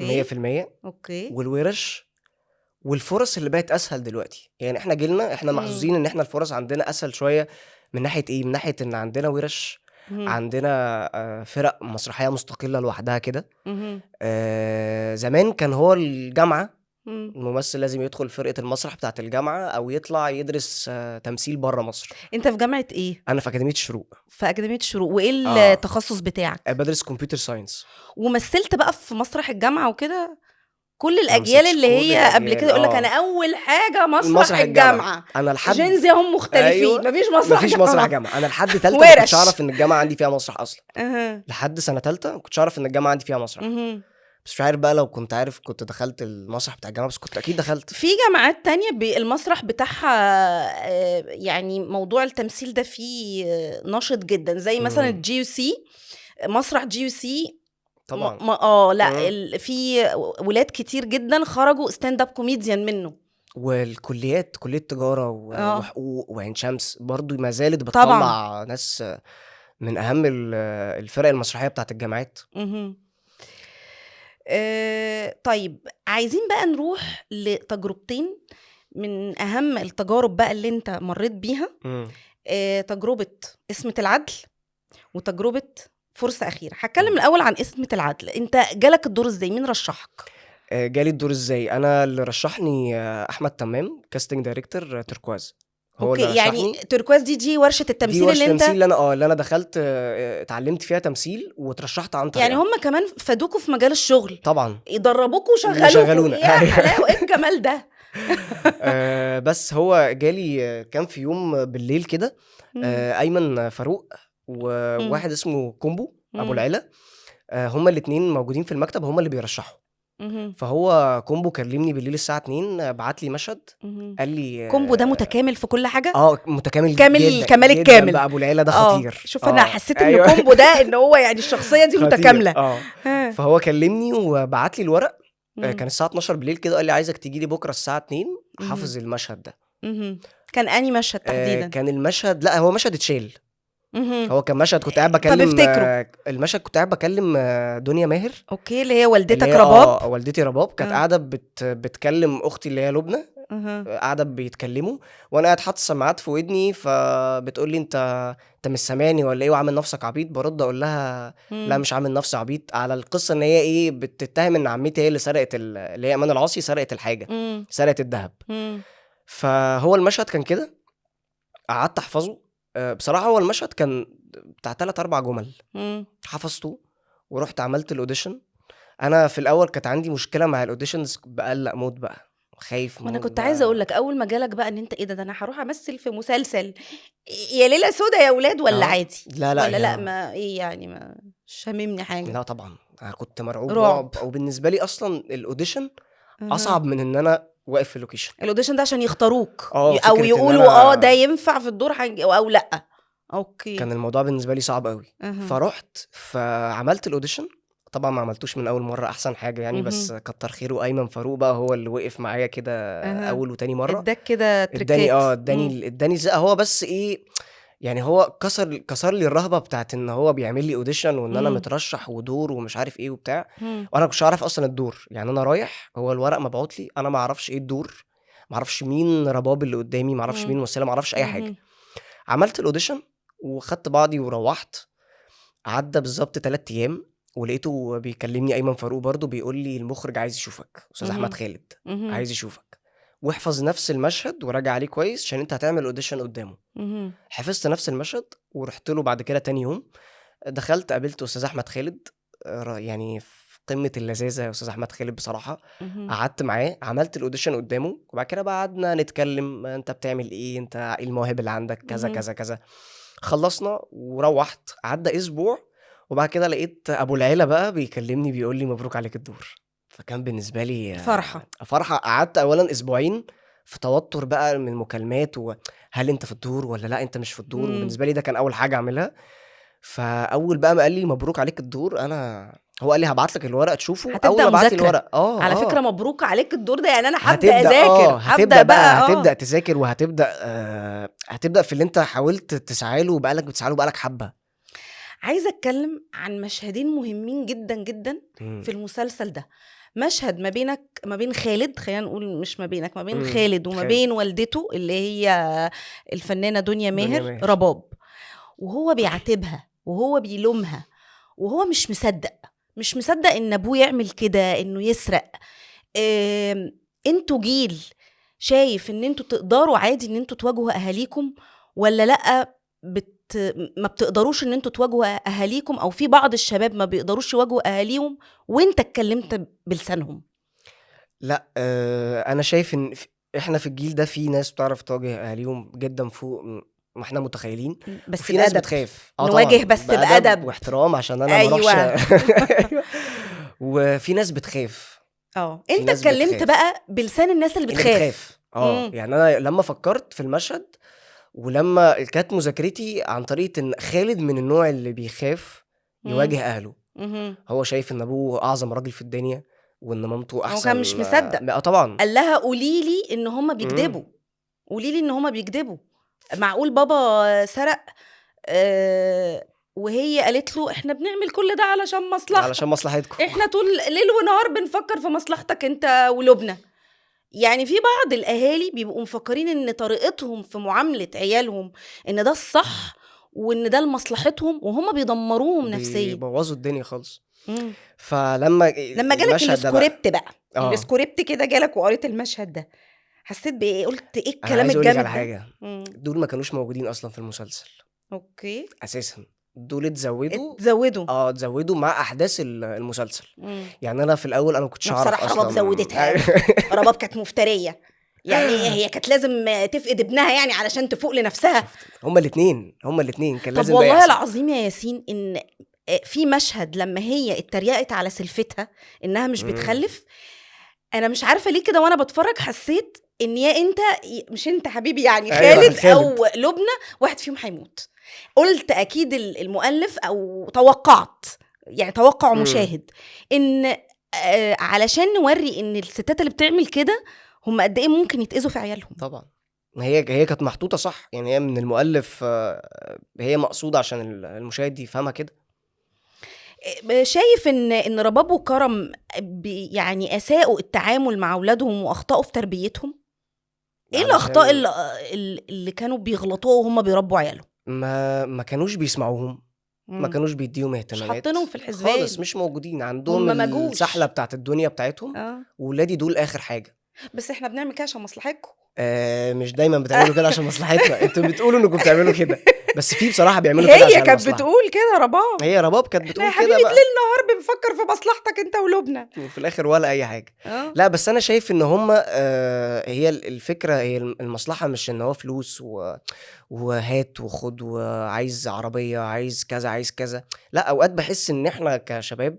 Speaker 2: 100%. والورش والفرص اللي بقت اسهل دلوقتي. يعني احنا جيلنا احنا محظوظين ان احنا الفرص عندنا اسهل شوية. من ناحية ايه؟ من ناحية ان عندنا ورش، عندنا فرق مسرحية مستقلة لوحدها كده. زمان كان هو الجامعة، الممثل لازم يدخل فرقه المسرح بتاعه الجامعة او يطلع يدرس تمثيل بره مصر.
Speaker 1: انت في جامعه ايه؟
Speaker 2: انا في اكاديمية الشروق.
Speaker 1: في اكاديمية الشروق. وايه التخصص بتاعك؟
Speaker 2: بدرس computer science.
Speaker 1: ومثلت بقى في مسرح الجامعة وكده؟ كل الاجيال اللي هي قبل كده يقول لك انا اول حاجة مسرح الجامعة.
Speaker 2: انا لحد
Speaker 1: Gen Z هم مختلفين.
Speaker 2: أيوة.
Speaker 1: مفيش مسرح
Speaker 2: مفيش مسرح جامعه. انا لحد ثالثة ما كنتش اعرف ان الجامعة عندي فيها مسرح اصلا. لحد سنة ثالثة ما كنتش اعرف ان الجامعة عندي فيها مسرح. بس مش عارف بقى لو كنت عارف كنت دخلت المسرح بتاع الجامعة، بس كنت اكيد دخلت.
Speaker 1: في جامعات تانية المسرح بتاعها يعني موضوع التمثيل ده فيه نشط جدا، زي مثلا ال GUC، مسرح GUC
Speaker 2: طبعا.
Speaker 1: لا في ولاد كتير جدا خرجوا stand up comedian منه.
Speaker 2: والكليات، كلية تجارة وحقوق وعين شمس برضو ما زالت بتطلع
Speaker 1: طبعا
Speaker 2: ناس من أهم الفرق المسرحية بتاعت الجامعات.
Speaker 1: طيب عايزين بقى نروح لتجربتين من أهم التجارب بقى اللي انت مريت بيها. تجربة قسمة العدل وتجربة فرصة أخيرة. هتكلم الأول عن قسمة العدل. انت جالك الدور ازاي؟ مين رشحك؟
Speaker 2: جالي الدور ازاي؟ انا اللي رشحني احمد تمام، casting director تركواز. هو
Speaker 1: okay،
Speaker 2: اللي
Speaker 1: يعني
Speaker 2: رشحني.
Speaker 1: تركواز دي ورشة التمثيل
Speaker 2: دي ورشة
Speaker 1: اللي انت
Speaker 2: التمثيل اللي انا دخلت، اتعلمت فيها تمثيل وترشحت عن طريقها.
Speaker 1: يعني هم كمان فادوكوا في مجال الشغل.
Speaker 2: طبعا،
Speaker 1: يدربوكوا وشغلوكوا.
Speaker 2: وشغلونا.
Speaker 1: يا حلاوة، ايه الجمال ده.
Speaker 2: بس هو جالي، كان في يوم بالليل كده، ايمن فاروق وواحد اسمه كومبو ابو العلا، هما الاتنين موجودين في المكتب، هما اللي بيرشحوا. فهو كومبو كلمني بالليل الساعة 2، بعت لي مشهد، قال لي،
Speaker 1: كومبو ده متكامل في كل حاجة؟
Speaker 2: متكامل
Speaker 1: كامل،
Speaker 2: جداً،
Speaker 1: كمال
Speaker 2: جداً
Speaker 1: الكامل.
Speaker 2: بقى، أبو العيلة ده خطير.
Speaker 1: شوف، أنا حسيت إن كومبو ده إن هو يعني الشخصية دي
Speaker 2: خطير.
Speaker 1: متكاملة.
Speaker 2: فهو كلمني وبعت لي الورق، كان الساعة 12 بالليل كده، قال لي عايزك تيجي لي بكرة الساعة 2، حافظ المشهد ده.
Speaker 1: كان أنهي مشهد تحديداً؟
Speaker 2: كان المشهد، لا هو مشهد اتشال. هو كان مشهد كنت قاعد
Speaker 1: طب
Speaker 2: بكلم،
Speaker 1: افتكره.
Speaker 2: المشهد كنت قاعد بكلم، دنيا ماهر.
Speaker 1: okay، اللي هي والدتك
Speaker 2: اللي هي
Speaker 1: رباب.
Speaker 2: والدتي رباب كانت قاعدة بتكلم اختي اللي هي لبنى. قاعدة بيتكلموا وانا قاعد حاطط السماعات في ودني، فبتقول لي انت مش سامعني ولا ايه وعامل نفسك عبيط؟ برد اقول لها لا مش عامل نفسي عبيط، على القصة ان هي ايه، بتتهم ان عمتي هي اللي سرقت اللي هي ايمان العاصي سرقت الحاجة، سرقت الذهب. فهو المشهد كان كده، قعدت احفظه. بصراحة هو المشهد كان بتاع 3-4 جمل. حفظته ورحت عملت ال audition. أنا في الأول كانت عندي مشكلة مع ال auditions، بقلق موت بقى، خايف
Speaker 1: ما أنا
Speaker 2: موت
Speaker 1: كنت
Speaker 2: بقى.
Speaker 1: عايزة أقول لك أول ما جالك بقى إن أنت إيه ده، ده أنا هروح أمثل في مسلسل، يا ليلة سودا يا ولاد، ولا عادي؟
Speaker 2: لا، لا،
Speaker 1: ولا لا،
Speaker 2: يا
Speaker 1: ما إيه يعني، ما مش هاممني حاجة.
Speaker 2: لا طبعاً، أنا كنت مرعوب
Speaker 1: رعب.
Speaker 2: رعب. وبالنسبة لي أصلاً ال audition أصعب من إن أنا واقف في ال location.
Speaker 1: ال audition ده عشان يختاروك، أو
Speaker 2: فكرة إن
Speaker 1: يقولوا
Speaker 2: أنا
Speaker 1: ده ينفع في الدور أو لأ. okay.
Speaker 2: كان الموضوع بالنسبة لي صعب قوي. فرحت فعملت ال audition، طبعا ما عملتوش من أول مرة، أحسن حاجة يعني، بس كتر خيره أيمن فاروق بقى هو اللي وقف معايا كده أول وتاني مرة.
Speaker 1: اداك كده تريكات.
Speaker 2: اداني زقة. هو بس إيه يعني، هو كسر لي الرهبة بتاعت إن هو بيعمل لي audition وإن أنا مترشح ودور ومش عارف إيه وبتاع. وأنا ما كنتش أعرف أصلاً الدور، يعني أنا رايح هو الورق مبعوت لي، أنا ما أعرفش إيه الدور، ما أعرفش مين رباب اللي قدامي، ما أعرفش مين ممثلة، ما أعرفش أي حاجة. عملت ال audition وخدت بعضي وروحت. عدى بالظبط 3 أيام ولقيته بيكلمني أيمن فاروق برضو، بيقول لي المخرج عايز يشوفك، أستاذ أحمد خالد عايز يشوفك، واحفظ نفس المشهد وراجع عليه كويس عشان انت هتعمل audition قدامه. حفظت نفس المشهد ورحت له بعد كده تاني يوم. دخلت قابلت أستاذ أحمد خالد، يعني في قمة اللذاذة يا أستاذ أحمد خالد بصراحة. قعدت معاه، عملت ال audition قدامه، وبعد كده بقى قعدنا نتكلم، انت بتعمل ايه، انت ايه المواهب اللي عندك، كذا كذا كذا. خلصنا وروحت. عدى اسبوع وبعد كده لقيت ابو العيلة بقى بيكلمني بيقول لي مبروك عليك الدور. فكان بالنسبة لي
Speaker 1: فرحة.
Speaker 2: فرحة. قعدت أولاً أسبوعين في توتر بقى من المكالمات، وهل أنت في الدور ولا لا أنت مش في الدور. وبالنسبة لي ده كان أول حاجة أعملها. فأول بقى ما قال لي مبروك عليك الدور، أنا هو قال لي هبعت لك الورق تشوفه.
Speaker 1: هتبدأ
Speaker 2: أول ما بعت لي
Speaker 1: مذاكرة.
Speaker 2: الورق،
Speaker 1: على فكرة مبروك عليك الدور ده، يعني أنا هبدأ أذاكر. هبدأ بقى،
Speaker 2: هتبدأ تذاكر، هتبدأ في اللي أنت حاولت تسعى له وبقالك بتسعى له بقالك حبة.
Speaker 1: عايزة أتكلم عن مشهدين مهمين جداً جداً في المسلسل ده. مشهد ما بينك، ما بين خالد، خلينا نقول مش ما بينك، ما بين خالد وما
Speaker 2: خالد.
Speaker 1: بين والدته اللي هي الفنانة دنيا
Speaker 2: دنيا
Speaker 1: ماهر،
Speaker 2: ماهر.
Speaker 1: رباب، وهو بيعاتبها وهو بيلومها وهو مش مصدق، مش مصدق إن أبوه يعمل كده، إنه يسرق. انتوا جيل شايف إن انتوا تقدروا عادي إن انتوا تواجهوا أهاليكم، ولا لأ ما بتقدروش إن انتوا تواجهوا أهاليكم، أو في بعض الشباب ما بيقدروش يواجهوا أهاليهم وانت اتكلمت بلسانهم؟
Speaker 2: لا، أنا شايف إن إحنا في الجيل ده في ناس بتعرف تواجه أهاليهم جداً فوق ما إحنا متخيلين،
Speaker 1: بس
Speaker 2: وفي ناس
Speaker 1: بأدب.
Speaker 2: بتخاف.
Speaker 1: نواجه
Speaker 2: طبعاً.
Speaker 1: بس
Speaker 2: بأدب
Speaker 1: بأدب.
Speaker 2: واحترام عشان أنا ما أروحش. وفي ناس بتخاف. في
Speaker 1: أنت
Speaker 2: ناس
Speaker 1: اتكلمت
Speaker 2: بتخاف.
Speaker 1: بقى بلسان الناس اللي
Speaker 2: اللي
Speaker 1: بتخاف.
Speaker 2: بتخاف. أنا لما فكرت في المشهد ولما كانت مذاكرتي عن طريقة إن خالد من النوع اللي بيخاف يواجه أهله. هو شايف إن أبوه أعظم راجل في الدنيا، وان مامته
Speaker 1: هو
Speaker 2: احسن.
Speaker 1: كان مش مصدق.
Speaker 2: اه طبعا.
Speaker 1: قال لها قولي لي ان هم بيكذبوا، قولي لي ان هم بيكذبوا، معقول بابا سرق؟ وهي قالت له احنا بنعمل كل ده علشان مصلحتك،
Speaker 2: علشان مصلحتكم،
Speaker 1: احنا طول ليل ونهار بنفكر في مصلحتك انت ولبنى. يعني في بعض الاهالي بيبقوا مفكرين ان طريقتهم في معاملة عيالهم ان ده الصح وان ده لمصلحتهم، وهم بيدمروهم نفسيا،
Speaker 2: بيبوظوا الدنيا خالص. فلما
Speaker 1: لما جالك السكريبت بقى، السكريبت كده جالك وقريت المشهد ده، حسيت بايه؟ قلت ايه الكلام الجامد ده؟
Speaker 2: على حاجة، دول ما كانوش موجودين اصلا في المسلسل.
Speaker 1: okay.
Speaker 2: اساسا دول اتزودوا اتزودوا مع احداث المسلسل. يعني انا في الاول انا ما كنتش اعرف اصلا.
Speaker 1: بصراحة رباب زودتها. رباب كانت مفتريه يعني، هي كانت لازم تفقد ابنها يعني علشان تفوق لنفسها.
Speaker 2: هما الاثنين كان لازم.
Speaker 1: طب والله العظيم يا ياسين ان في مشهد لما هي اتريقت على سلفتها انها مش بتخلف، انا مش عارفه ليه كده وانا بتفرج حسيت ان يا انت مش انت حبيبي يعني، خالد او لبنى واحد فيهم هيموت. قلت اكيد المؤلف، او توقعت يعني توقع مشاهد، ان علشان نوري ان الستات اللي بتعمل كده هم قد ايه ممكن يتاذوا في عيالهم.
Speaker 2: طبعا هي كانت محطوطة صح يعني، هي من المؤلف، هي مقصوده عشان المشاهد يفهمها كده.
Speaker 1: شايف ان رباب وكرم يعني اساءوا التعامل مع اولادهم واخطاوا في تربيتهم؟ ايه الاخطاء اللي كانوا بيغلطوها وهم بيربوا عيالهم؟
Speaker 2: ما كانوش بيسمعوهم، ما كانوش بيديهم اهتمامات،
Speaker 1: مش حاطينهم في الحسبان
Speaker 2: خالص، مش موجودين عندهم، السحله بتاعت الدنيا بتاعتهم. ولادي دول اخر حاجة.
Speaker 1: بس احنا بنعمل كده عشان مصلحتكم.
Speaker 2: مش دايما بتعملوا كده عشان مصلحتنا، انتوا بتقولوا انكم بتعملوا كده، بس في بصراحة بيعملوا كده عشان
Speaker 1: هي كانت بتقول كده رباب،
Speaker 2: هي رباب كانت بتقول كده
Speaker 1: بقى، حبيبي ليل نهار بنفكر في مصلحتك انت ولبنى،
Speaker 2: وفي الاخر ولا اي حاجة. لا بس انا شايف ان هم هي الفكرة، هي المصلحة، مش ان هو فلوس وهات وخد وعايز عربية عايز كذا عايز كذا. لا اوقات بحس ان احنا كشباب،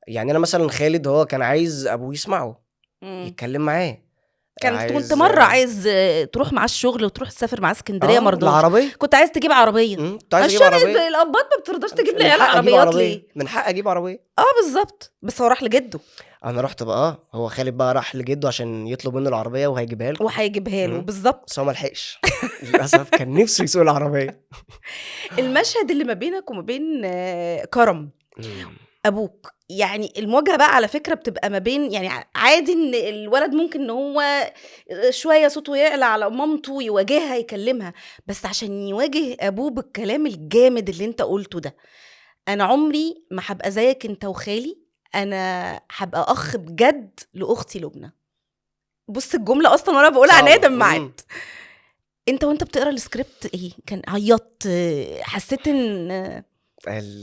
Speaker 2: يعني انا مثلا خالد هو كان عايز ابوه يسمعه، يتكلم معاه.
Speaker 1: كنت مرة عايز تروح مع الشغل وتروح تسافر مع اسكندرية، مرضاش. كنت عايز تجيب عربية.
Speaker 2: كنت عايز اجيب عربية.
Speaker 1: الابات ما بترضاش تجيب لعيال عربيات ليه؟
Speaker 2: من حق اجيب عربية.
Speaker 1: بالظبط. بس هو راح لجده.
Speaker 2: انا رحت بقى، هو خالد بقى راح لجده عشان يطلب منه العربية وهيجيبها له،
Speaker 1: بالظبط.
Speaker 2: بس هو ما لحقش للاسف، كان نفسه يسوق العربية.
Speaker 1: المشهد اللي ما بينك وما بين كرم ابوك، يعني المواجهة بقى على فكرة بتبقى ما بين، يعني عادي ان الولد ممكن ان هو شوية صوته يعلى على مامته، يواجهها يكلمها، بس عشان يواجه ابوه بالكلام الجامد اللي انت قلته ده، انا عمري ما هبقى زيك انت وخالي، انا هبقى اخ بجد لاختي لبنى. بص الجملة اصلا وانا بقولها عينيا دمعت. انت وانت بتقرا السكريبت ايه كان؟ عيطت؟ حسيت ان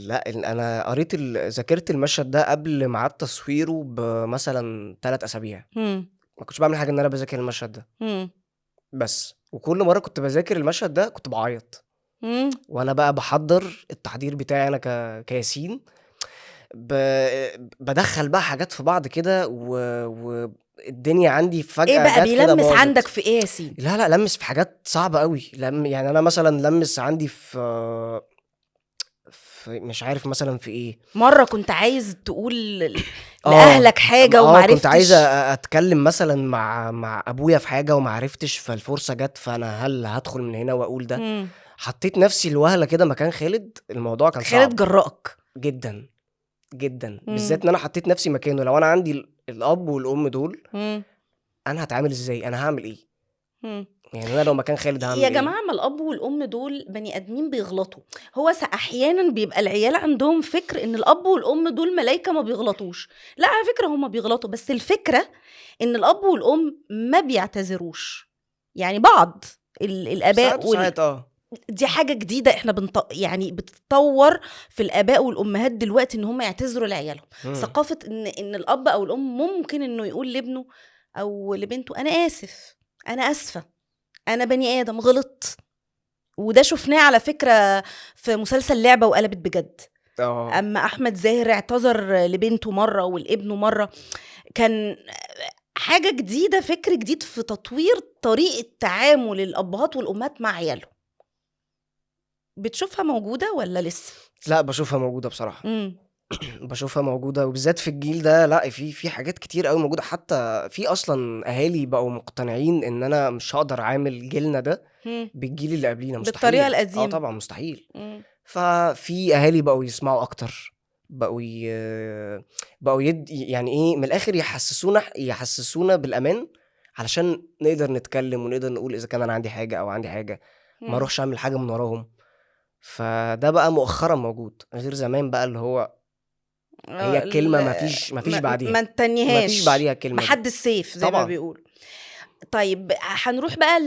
Speaker 2: لا انا قريت ذاكرت المشهد ده قبل ميعاد تصويره بمثلا 3 أسابيع. ما كنتش بعمل حاجة ان انا بذاكر المشهد ده. بس وكل مرة كنت بذاكر المشهد ده كنت بعيط. وانا بقى بحضر التحضير بتاعي انا كياسين، بدخل بقى حاجات في بعض كده، والدنيا عندي فجأة
Speaker 1: ايه بقى بيلمس عندك في ايه يا ياسين؟
Speaker 2: لا لمس في حاجات صعبة قوي. يعني انا مثلا لمس عندي في مش عارف مثلا في ايه.
Speaker 1: مرة كنت عايز تقول لاهلك حاجة ومعرفتش.
Speaker 2: كنت عايز اتكلم مثلا مع ابويا في حاجة ومعرفتش، فالفرصه جت، فانا هل هدخل من هنا واقول ده؟ حطيت نفسي الوهله كده مكان خالد. الموضوع كان صعب.
Speaker 1: خالد جرأك
Speaker 2: جدا جدا، بالذات ان انا حطيت نفسي مكانه. لو انا عندي الاب والام دول، انا هتعامل ازاي؟ انا هعمل ايه؟ يعني انا لو مكان خالد هعمل
Speaker 1: يا جماعة؟ ما الاب والام دول بني ادمين بيغلطوا. هو احيانا بيبقى العيال عندهم فكر ان الاب والام دول ملايكة ما بيغلطوش. لا على فكرة هما بيغلطوا، بس الفكرة ان الاب والام ما بيعتذروش. يعني بعض الاباء دي حاجة جديدة احنا يعني بتتطور في الاباء والامهات دلوقتي، ان هم يعتذروا لعيالهم. ثقافة ان الاب او الام ممكن انه يقول لابنه او لبنته انا اسف، انا اسفه، انا بني ادم غلط. وده شفناه على فكرة في مسلسل لعبه وقلبت بجد. اما احمد زاهر اعتذر لبنته مرة ولابنه مرة، كان حاجة جديدة، فكر جديد في تطوير طريقه تعامل الابهات والامهات مع عيالهم. بتشوفها موجودة ولا لسه؟
Speaker 2: لا بشوفها موجودة بصراحة. بشوفها موجودة، وبالذات في الجيل ده. لا، في حاجات كتير قوي موجوده، حتى في اصلا اهالي بقوا مقتنعين ان انا مش هقدر اعامل جيلنا ده بالجيل اللي قبلينا، مستحيل.
Speaker 1: بالطريقة القديمة.
Speaker 2: طبعا مستحيل. ففي اهالي بقوا يسمعوا اكتر، بقوا بقوا يد يعني ايه، من الاخر يحسسونا بالامان علشان نقدر نتكلم ونقدر نقول اذا كان انا عندي حاجة او عندي حاجة، ما اروحش اعمل حاجة من وراهم. فده بقى مؤخرا موجود، غير زمان بقى اللي هو هي الكلمة ما فيش بعديها،
Speaker 1: ما تنيهاش،
Speaker 2: ما فيش بعديها الكلمة،
Speaker 1: بحد السيف زي ما بيقول. طيب هنروح بقى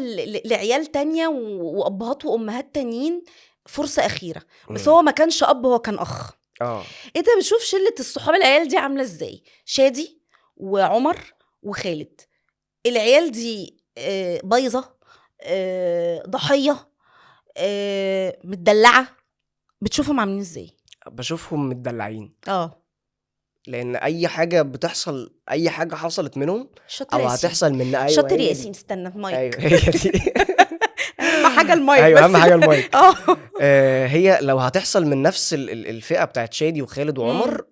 Speaker 1: لعيال تانية وابهات وامهات تانيين. فرصة اخيرة بس هو ما كانش اب، هو كان اخ. انت بتشوف شله الصحاب العيال دي عامله ازاي؟ شادي وعمر وخالد، العيال دي بايظة، ضحية، متدلعه، بتشوفهم عاملين ازاي؟
Speaker 2: بشوفهم متدلعين. لان اي حاجة بتحصل، اي حاجة حصلت منهم
Speaker 1: شاطر
Speaker 2: او هتحصل من، ايوه
Speaker 1: شاطر يا ياسين. استنى، مايك.
Speaker 2: ايوه هي دي.
Speaker 1: اهم حاجة المايك.
Speaker 2: ايوه اهم حاجة المايك. هي لو هتحصل من نفس الفئة بتاعت شادي وخالد وعمر،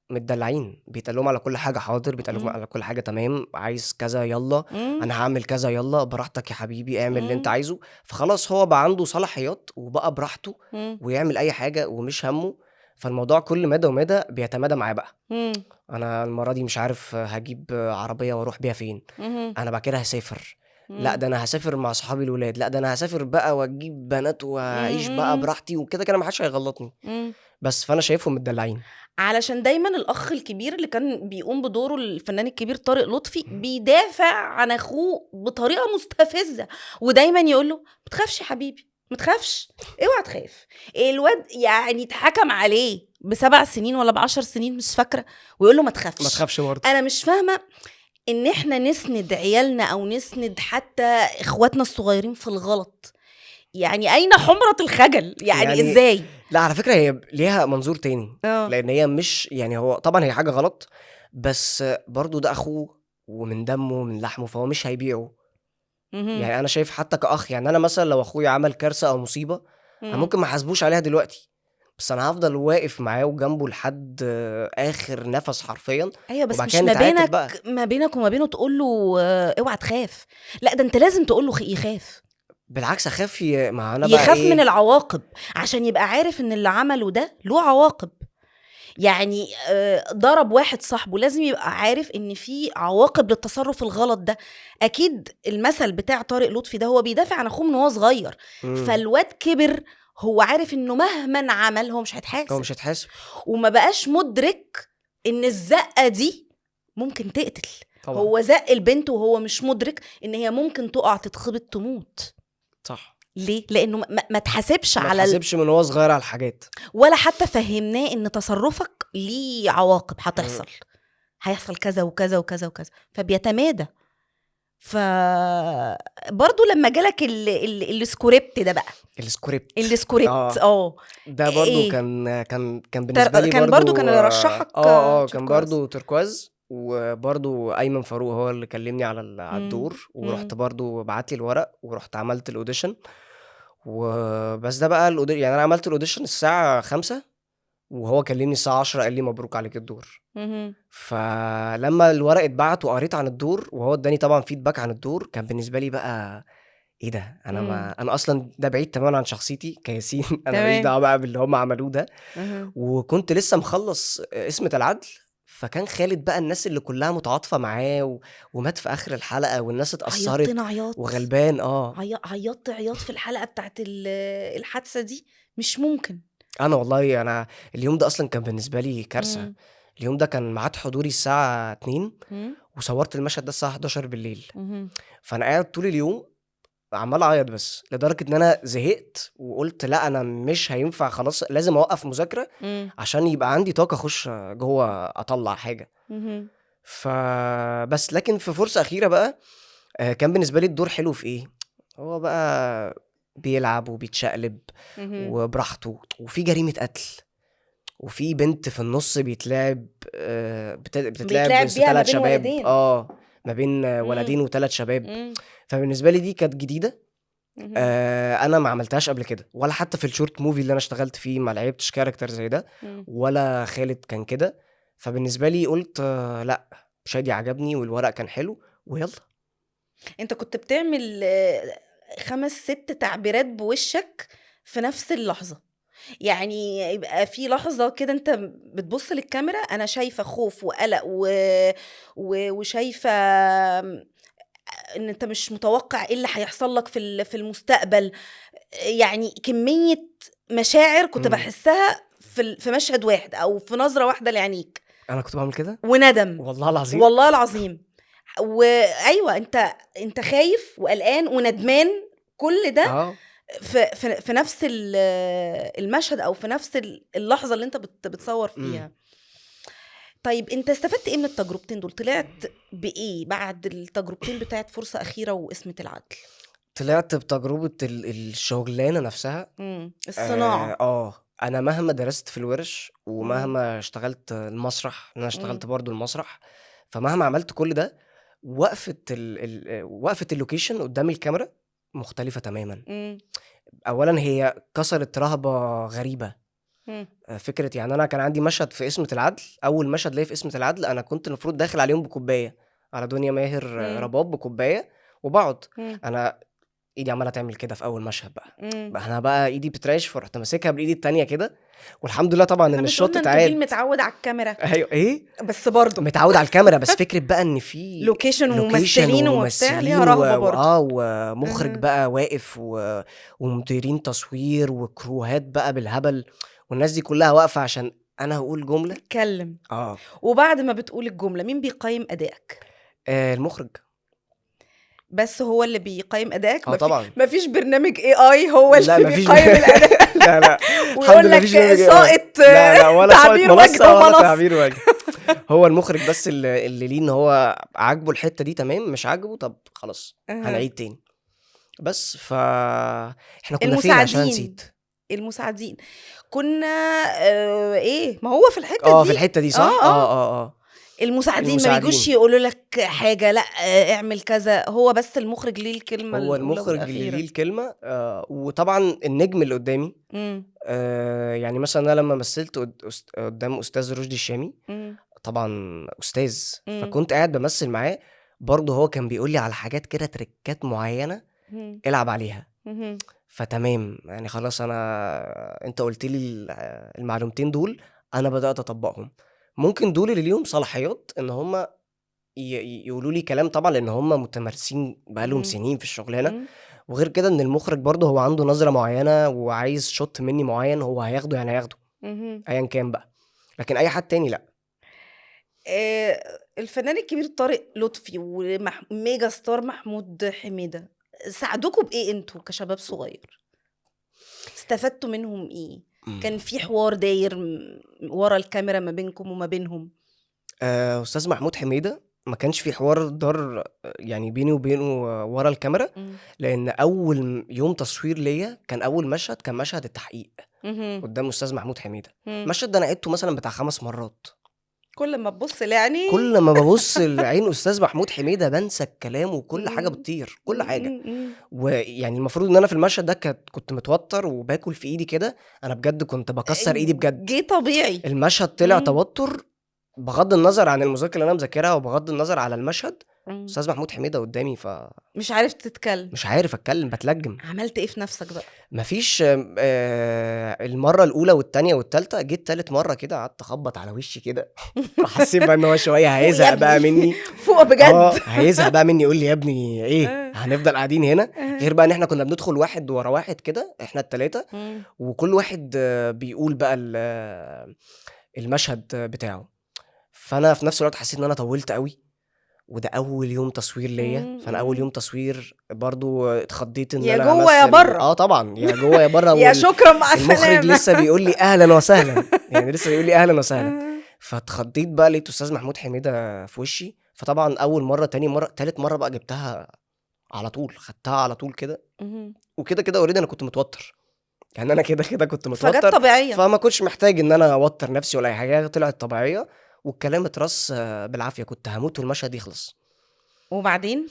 Speaker 2: متدلعين، بيتقال لهم على كل حاجة حاضر، بيتقال لهم على كل حاجة تمام، عايز كذا يلا، انا هعمل كذا يلا، براحتك يا حبيبي اعمل اللي انت عايزه. فخلاص هو بقى عنده صلاحيات وبقى براحته ويعمل اي حاجة ومش همه. فالموضوع كل مدى ومدى بيتمادى معاه بقى. انا المرة دي مش عارف هجيب عربية واروح بيها فين، انا بعد كده هسافر، لا ده انا هسافر مع صحابي الولاد، لا ده انا هسافر بقى واجيب بنات واعيش بقى براحتي وكده كده ما حدش هيغلطني. بس فانا شايفهم متدلعين.
Speaker 1: علشان دايما الاخ الكبير اللي كان بيقوم بدوره الفنان الكبير طارق لطفي بيدافع عن اخوه بطريقة مستفزة، ودايما يقول له ما تخافش يا حبيبي، ما تخافش، اوعى تخاف. الواد يعني اتحكم عليه ب7 سنين ولا ب10 سنين مش فاكره، ويقول له ما تخافش،
Speaker 2: ما تخافش برضه.
Speaker 1: انا مش فاهمه ان احنا نسند عيالنا او نسند حتى اخواتنا الصغيرين في الغلط، يعني اين حمرة الخجل يعني ازاي؟
Speaker 2: لا على فكرة هي ليها منظور تاني، لان هي مش يعني هو طبعا هي حاجة غلط، بس برضو ده اخوه ومن دمه ومن لحمه، فهو مش هيبيعه. يعني انا شايف حتى كأخ، يعني انا مثلا لو اخويا عمل كارثة او مصيبة، انا ممكن ما احاسبوش عليها دلوقتي، بس انا هفضل واقف معاه وجنبه لحد اخر نفس حرفيا.
Speaker 1: ايوه بس مش ما بينك وما بينه تقول له اوعى تخاف، لا ده انت لازم تقول له يخاف.
Speaker 2: بالعكس اخاف ما انا بقى
Speaker 1: يخاف
Speaker 2: إيه؟
Speaker 1: من العواقب، عشان يبقى عارف ان اللي عمله ده له عواقب. يعني ضرب واحد صاحبه لازم يبقى عارف ان في عواقب للتصرف الغلط ده. اكيد المثل بتاع طارق لطفي ده هو بيدافع عن اخوه من وهو صغير، فالواد كبر هو عارف انه مهما عمل هو مش هيتحاسب،
Speaker 2: هو مش هيتحاسب،
Speaker 1: وما بقاش مدرك ان الزقه دي ممكن تقتل طبعا. هو زق البنت وهو مش مدرك ان هي ممكن تقع تتخبط تموت.
Speaker 2: صح.
Speaker 1: ليه؟ لانه ما تحاسبش على
Speaker 2: ما تحاسبش من هو صغير على الحاجات،
Speaker 1: ولا حتى فهمناه ان تصرفك ليه عواقب هتحصل، هيحصل كذا وكذا وكذا وكذا، فبيتمادى. ف برضو لما جالك السكريبت ده بقى، السكريبت
Speaker 2: ده برضو إيه؟ كان بالنسبة لي
Speaker 1: كان برضو كان اللي رشحك
Speaker 2: كان برضو تركواز، وبرضو ايمن فاروق هو اللي كلمني على الدور، ورحت برضو بعت لي الورق ورحت عملت ال audition. وبس ده بقى ال audition، يعني انا عملت ال audition الساعة 5 وهو كلمني الساعة 10 قال لي مبروك عليك الدور. فلما الورق اتبعت وقريت عن الدور وهو اداني طبعا feedback عن الدور، كان بالنسبة لي بقى ايه ده، انا ما انا اصلا ده بعيد تماما عن شخصيتي كياسين انا ماليش دعوه بقى باللي هم عملوه ده. وكنت لسه مخلص اسمة العدل، فكان خالد بقى الناس اللي كلها متعاطفه معاه ومات في اخر الحلقة والناس اتاثرت وغلبان.
Speaker 1: عيطت عياط في الحلقة بتاعت الحادثة دي، مش ممكن.
Speaker 2: انا والله انا اليوم ده اصلا كان بالنسبة لي كارثة. اليوم ده كان ميعاد حضوري الساعة 2 وصورت المشهد ده الساعة 11 بالليل. فانا قاعد طول اليوم عمال اعيط، بس لدرجة ان انا زهقت وقلت لا انا مش هينفع، خلاص لازم اوقف مذاكرة عشان يبقى عندي طاقة اخش جوه اطلع حاجة. فبس لكن في فرصة اخيرة بقى كان بالنسبة لي الدور حلو في ايه، هو بقى بيلعب وبيتشقلب وبراحته، وفي جريمة قتل، وفي بنت في النص بيتلعب بتتلعب بثلاث شباب، ما بين ولدين وثلاث شباب. فبالنسبه لي دي كانت جديدة، انا ما عملتهاش قبل كده، ولا حتى في ال short movie اللي انا اشتغلت فيه ما لعبتش character زي ده، ولا خالد كان كده. فبالنسبه لي قلت لا، شادي عجبني والورق كان حلو ويلا.
Speaker 1: انت كنت بتعمل 5 6 تعبيرات بوشك في نفس اللحظة، يعني يبقى في لحظة كده انت بتبص للكاميرا، انا شايفة خوف وقلق وشايفة ان انت مش متوقع ايه اللي هيحصل لك في المستقبل، يعني كمية مشاعر كنت بحسها في مشهد واحد او في نظرة واحدة لعينيك.
Speaker 2: انا كنت بعمل كده
Speaker 1: وندم.
Speaker 2: والله العظيم.
Speaker 1: والله العظيم. وايوة انت خايف وقلقان وندمان، كل ده في نفس المشهد او في نفس اللحظة اللي انت بتصور فيها. طيب انت استفدت ايه من التجربتين دول؟ طلعت بايه بعد التجربتين بتاعت فرصة اخيرة وقسمه العدل؟
Speaker 2: طلعت بتجربه الشغلانة نفسها،
Speaker 1: الصناعة.
Speaker 2: انا مهما درست في الورش ومهما اشتغلت المسرح، انا اشتغلت برضو المسرح، فمهما عملت كل ده، وقفه وقفه ال location قدام الكاميرا مختلفة تماما. اولا هي كسرت رهبة غريبة. فكرة يعني انا كان عندي مشهد في قسمه العدل، اول مشهد ليا في قسمه العدل انا كنت المفروض داخل عليهم بكوبايه، على دنيا ماهر رباب بكوبايه وبقعد. انا ايدي عماله تعمل كده في اول مشهد بقى. انا بقى ايدي بترعش، فرحت ماسكها بالايد التانية كده، والحمد لله طبعا ان ال shot اتعاد.
Speaker 1: انت متعود على الكاميرا.
Speaker 2: ايوه ايه
Speaker 1: بس برضه
Speaker 2: متعود على الكاميرا، بس فكرة بقى ان في
Speaker 1: location وممثلين وبتاع ليها رهبة برضه.
Speaker 2: ومخرج بقى واقف ومديرين تصوير وكروهات بقى بالهبل، والناس دي كلها واقفة عشان انا هقول جملة
Speaker 1: اتكلم. وبعد ما بتقول الجملة مين بيقيم ادائك؟
Speaker 2: المخرج
Speaker 1: بس هو اللي بيقيم ادائك.
Speaker 2: طبعا
Speaker 1: مفيش برنامج AI هو اللي بيقيم الاداء.
Speaker 2: لا لا
Speaker 1: ويقول لك ساقط.
Speaker 2: لا لا ولا
Speaker 1: تعبير وجه
Speaker 2: ولا تعبير وجه. هو المخرج بس اللي ليه ان هو عاجبه الحتة دي تمام، مش عاجبه طب خلاص هنعيد تاني. بس ف احنا كنا فين عشان نسيت؟
Speaker 1: المساعدين كنا ايه، ما هو في الحتة دي.
Speaker 2: في الحتة دي صح.
Speaker 1: المساعدين ما بيجوش يقولوا لك حاجة، لا اعمل كذا، هو بس المخرج ليه الكلمة.
Speaker 2: هو المخرج اللي ليه الكلمة. وطبعا النجم اللي قدامي. يعني مثلا انا لما مثلت قدام استاذ رشدي الشامي، طبعا استاذ، فكنت قاعد بمثل معاه برضه، هو كان بيقول لي على حاجات كده، تريكات معينة العب عليها. فتمام يعني خلاص انا انت قلت لي المعلومتين دول، انا بدات اطبقهم. ممكن دول اللي ليهم صلاحيات ان هم يقولوا لي كلام طبعا، لان هم متمارسين بقالهم سنين في الشغلانة. وغير كده ان المخرج برضه هو عنده نظره معينة وعايز shot مني معين، هو هياخده يعني هياخده ايا كان بقى، لكن اي حد تاني لا.
Speaker 1: الفنان الكبير طارق لطفي و mega star محمود حميده، ساعدوكوا بايه انتوا كشباب صغير؟ استفدتوا منهم ايه؟ كان في حوار داير ورا الكاميرا ما بينكم وما بينهم؟
Speaker 2: استاذ محمود حميده ما كانش في حوار دار يعني بيني وبينه ورا الكاميرا، لان اول يوم تصوير ليا كان اول مشهد كان مشهد التحقيق قدام استاذ محمود حميده. المشهد ده انا عدته مثلا بتاع 5 مرات.
Speaker 1: كل ما تبص لعيني،
Speaker 2: كل ما ببص لعين استاذ محمود حميده بنسى الكلام وكل حاجة بتطير، كل حاجة. ويعني المفروض ان انا في المشهد ده كنت متوتر وباكل في ايدي كده، انا بجد كنت بكسر ايدي بجد.
Speaker 1: جه طبيعي
Speaker 2: المشهد طلع توتر، بغض النظر عن المذاكرة اللي انا مذاكرها وبغض النظر على المشهد. استاذ محمود حميده قدامي، ف
Speaker 1: مش عارف تتكلم،
Speaker 2: مش عارف اتكلم، بتلجم.
Speaker 1: عملت ايه في نفسك بقى؟
Speaker 2: مفيش. المرة الاولى والثانية والثالثة، جيت ثالث مرة كده قعدت اخبط على وشي كده، فحسيت بقى ان هو شوية هيزهق بقى مني
Speaker 1: فوق بجد.
Speaker 2: هيزهق بقى مني، يقول لي يا ابني ايه هنفضل قاعدين هنا؟ غير بقى ان احنا كنا بندخل واحد ورا واحد كده، احنا الثلاثة، وكل واحد بيقول بقى المشهد بتاعه. فانا في نفس الوقت حسيت ان انا طولت قوي، وده اول يوم تصوير ليا. فانا اول يوم تصوير برضو اتخضيت ان
Speaker 1: يا
Speaker 2: انا
Speaker 1: جوه يا بره.
Speaker 2: طبعا يا جوه يا بره.
Speaker 1: يا شكرا مع السلامة.
Speaker 2: المخرج لسه بيقول لي اهلا وسهلا، يعني لسه بيقول لي اهلا وسهلا. فاتخضيت بقى، لقيت استاذ محمود حميده في وشي. فطبعا اول مرة، تاني مرة، تالت مرة بقى جبتها على طول، خدتها على طول كده. وكده كده already انا كنت متوتر، يعني انا كده كده كنت متوتر،
Speaker 1: فجت طبيعية،
Speaker 2: فما كنتش محتاج ان انا اوتر نفسي ولا اي حاجة، طلعت طبيعية والكلام اترص بالعافية. كنت هموت والمشهد يخلص.
Speaker 1: وبعدين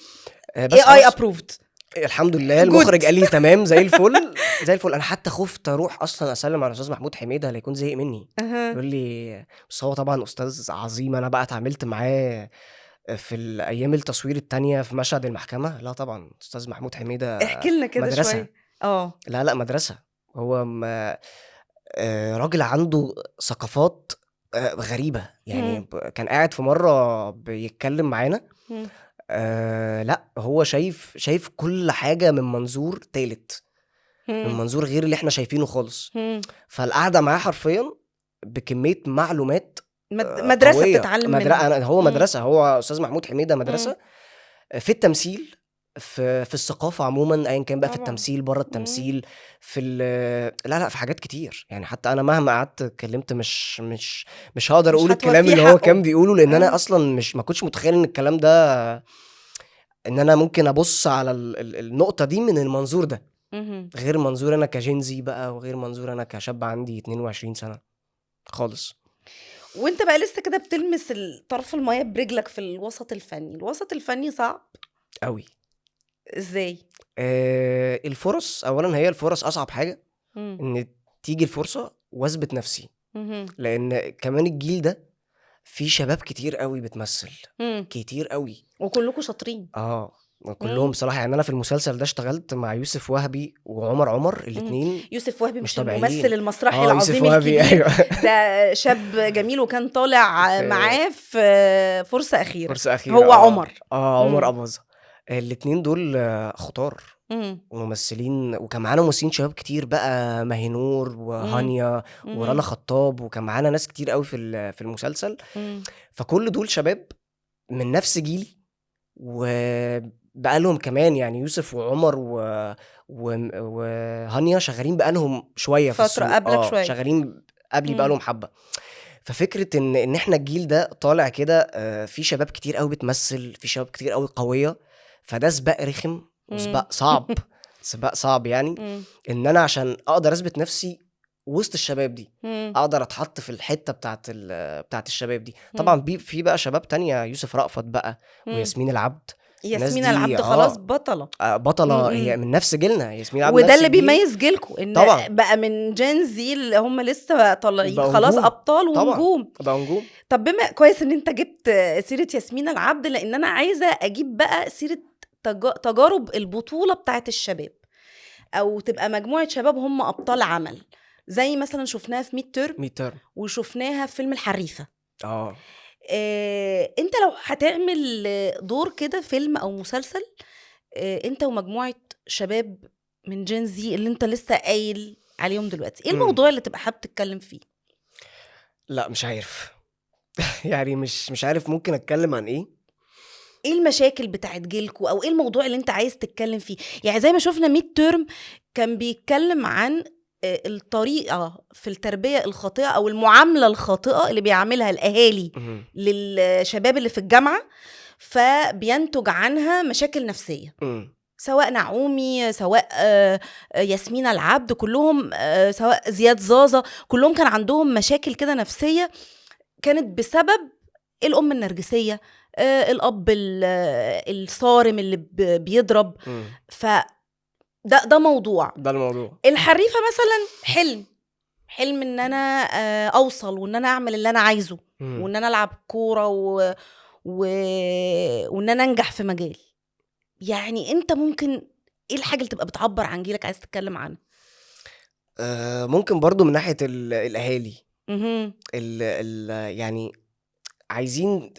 Speaker 1: AI approved.
Speaker 2: الحمد لله
Speaker 1: good.
Speaker 2: المخرج قال لي تمام زي الفل زي الفل. انا حتى خفت اروح اصلا اسلم على الاستاذ محمود حميده لا يكون زهق مني، يقول لي، بس هو طبعا استاذ عظيم. انا بقى اتعاملت معاه في الايام التصوير التانية في مشهد المحكمة. لا طبعا استاذ محمود حميده
Speaker 1: احكي لنا كده
Speaker 2: مدرسة.
Speaker 1: شوية.
Speaker 2: لا لا مدرسه. هو ما راجل عنده ثقافات غريبة يعني. كان قاعد في مرة بيتكلم معانا، لا هو شايف كل حاجة من منظور تالت، من منظور غير اللي احنا شايفينه خالص. فالقعده معاه حرفيا بكمية معلومات،
Speaker 1: مدرسه
Speaker 2: قوية.
Speaker 1: بتتعلم منها.
Speaker 2: هو مدرسه، هو استاذ محمود حميده مدرسه في التمثيل، في الثقافة عموما، ايا كان بقى في التمثيل، بره التمثيل، في لا لا في حاجات كتير يعني. حتى انا مهما قعدت اتكلمت مش هقدر اقول الكلام اللي هو كان بيقوله، لان انا اصلا مش ما كنتش متخيل ان الكلام ده، ان انا ممكن ابص على النقطة دي من المنظور ده، غير منظور انا كجنزي بقى، وغير منظور انا كشاب عندي 22 سنة خالص.
Speaker 1: وانت بقى لسه كده بتلمس طرف المية برجلك في الوسط الفني. الوسط الفني صعب
Speaker 2: قوي.
Speaker 1: ازاي؟
Speaker 2: الفرص اولا، هي الفرص اصعب حاجة، ان تيجي الفرصة واثبت نفسي، لان كمان الجيل ده في شباب كتير قوي بتمثل، كتير قوي،
Speaker 1: وكلكم شاطرين.
Speaker 2: كلهم صراحة يعني. انا في المسلسل ده اشتغلت مع يوسف وهبي وعمر عمر، الاثنين.
Speaker 1: يوسف وهبي مش الممثل المسرحي العظيم الكبير، أيوة. ده شاب جميل، وكان طالع معاه في فرصة اخيرة. هو عمر
Speaker 2: عمر أباظة. الاثنين دول خطار وممثلين، وكان معانا ممثلين شباب كتير بقى، ماهينور وهانيا ورانا خطاب، وكان معانا ناس كتير قوي في المسلسل. فكل دول شباب من نفس جيلي، وبقالهم كمان يعني يوسف وعمر وهانيا شغالين بقالهم شوية في
Speaker 1: فترة قبلك شوية،
Speaker 2: شغالين قبلي بقالهم حبه. ففكره ان احنا الجيل ده طالع كده، في شباب كتير قوي بتمثل، في شباب كتير قوي قوية، فده سباق رخم وسباق صعب، سباق صعب يعني. ان انا عشان اقدر اثبت نفسي وسط الشباب دي، اقدر اتحط في الحتة بتاعت الشباب دي. طبعا في بقى شباب تانية، يوسف رأفت بقى، وياسمين العبد.
Speaker 1: ياسمين العبد خلاص بطلة،
Speaker 2: بطلة، هي من نفس جيلنا ياسمين العبد،
Speaker 1: وده اللي بيميز جيلكم، ان طبعًا بقى من Gen Z اللي هم لسه طالعين خلاص ابطال ونجوم.
Speaker 2: بقى نجوم.
Speaker 1: طب بما كويس ان انت جبت سيره ياسمين العبد، لان انا عايزه اجيب بقى سيره تجارب البطولة بتاعت الشباب، او تبقى مجموعة شباب هم ابطال عمل، زي مثلا شفناها في Midterm، وشفناها في فيلم الحريفه. انت لو هتعمل دور كده فيلم او مسلسل، انت ومجموعة شباب من Gen Z اللي انت لسه قايل عليهم دلوقتي، ايه الموضوع اللي تبقى حابب تتكلم فيه؟
Speaker 2: لا مش عارف. يعني مش عارف ممكن اتكلم عن ايه.
Speaker 1: ايه المشاكل بتاعت جيلكو، او ايه الموضوع اللي انت عايز تتكلم فيه؟ يعني زي ما شفنا Midterm كان بيتكلم عن الطريقة في التربية الخاطئة أو المعاملة الخاطئة اللي بيعملها الأهالي للشباب اللي في الجامعة، فبينتج عنها مشاكل نفسية، سواء نعومي، سواء ياسمين العبد، كلهم، سواء زياد زازا، كلهم كان عندهم مشاكل كده نفسية كانت بسبب الأم النرجسية، الأب الصارم اللي بيضرب. ف ده موضوع،
Speaker 2: ده الموضوع.
Speaker 1: الحريفة مثلا حلم ان انا اوصل، وان انا اعمل اللي انا عايزه، وان انا العب كورة وان انا انجح في مجال. يعني انت ممكن ايه الحاجة اللي تبقى بتعبر عن جيلك عايز تتكلم عنها؟
Speaker 2: ممكن برضو من ناحية الاهالي، يعني عايزين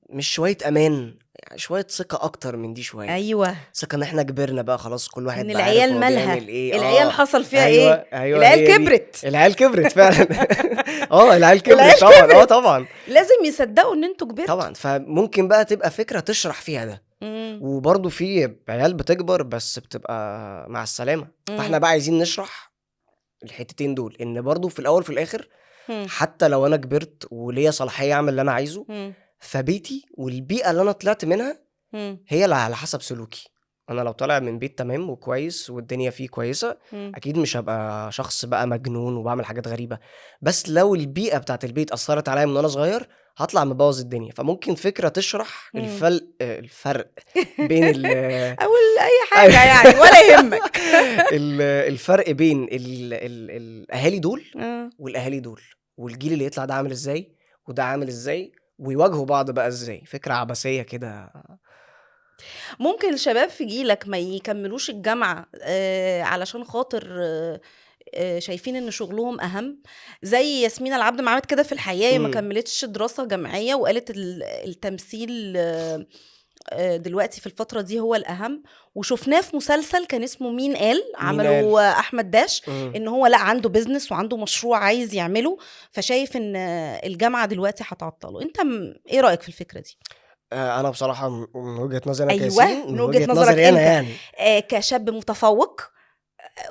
Speaker 2: مش شوية امان، شوية ثقة اكتر من دي شوية.
Speaker 1: ايوه،
Speaker 2: ثقة ان احنا كبرنا بقى خلاص، كل واحد
Speaker 1: ان
Speaker 2: بقى عارف
Speaker 1: العيال
Speaker 2: هو
Speaker 1: مالها،
Speaker 2: بيعمل ايه.
Speaker 1: العيال حصل فيها
Speaker 2: أيوة،
Speaker 1: ايه.
Speaker 2: أيوة،
Speaker 1: العيال
Speaker 2: هي دي.
Speaker 1: كبرت.
Speaker 2: العيال كبرت فعلا. العيال كبرت
Speaker 1: العيال
Speaker 2: طبعا.
Speaker 1: كبرت.
Speaker 2: طبعا
Speaker 1: لازم يصدقوا ان انتوا كبرتوا
Speaker 2: طبعا. فممكن بقى تبقى فكرة تشرح فيها ده. وبرضو في عيال بتكبر بس بتبقى مع السلامة. فاحنا بقى عايزين نشرح الحتتين دول، ان برضو في الاول في الاخر حتى لو انا كبرت وليا صلاحية اعمل اللي انا عايزه، فبيتي والبيئة اللي أنا طلعت منها هي اللي على حسب سلوكي. أنا لو طالع من بيت تمام وكويس والدنيا فيه كويسة، أكيد مش هبقى شخص بقى مجنون وبعمل حاجات غريبة. بس لو البيئة بتاعت البيت أثرت عليا من وأنا صغير، هطلع مبوظ الدنيا. فممكن فكرة تشرح الفرق بين
Speaker 1: او اي حاجة يعني، ولا يهمك.
Speaker 2: الفرق بين الاهالي دول والاهالي دول، والجيل اللي يطلع ده عامل ازاي وده عامل ازاي، ويواجهوا بعض بقى ازاي. فكرة عبثية كده.
Speaker 1: ممكن الشباب في جيلك ما يكملوش الجامعة علشان خاطر شايفين ان شغلهم اهم، زي ياسمين العبد ما عملت كده في الحياة، ما كملتش دراسة جامعية وقالت التمثيل دلوقتي في الفترة دي هو الأهم. وشفناه في مسلسل كان اسمه مين قال، عمله أحمد داش، إن هو لا عنده business وعنده مشروع عايز يعمله، فشايف إن الجامعة دلوقتي هتعطله. أنت إيه رأيك في الفكرة دي؟
Speaker 2: أنا بصراحة من وجهة نظري أنا،
Speaker 1: أيوة، من وجهة نظرك أنت يعني. كشاب متفوق،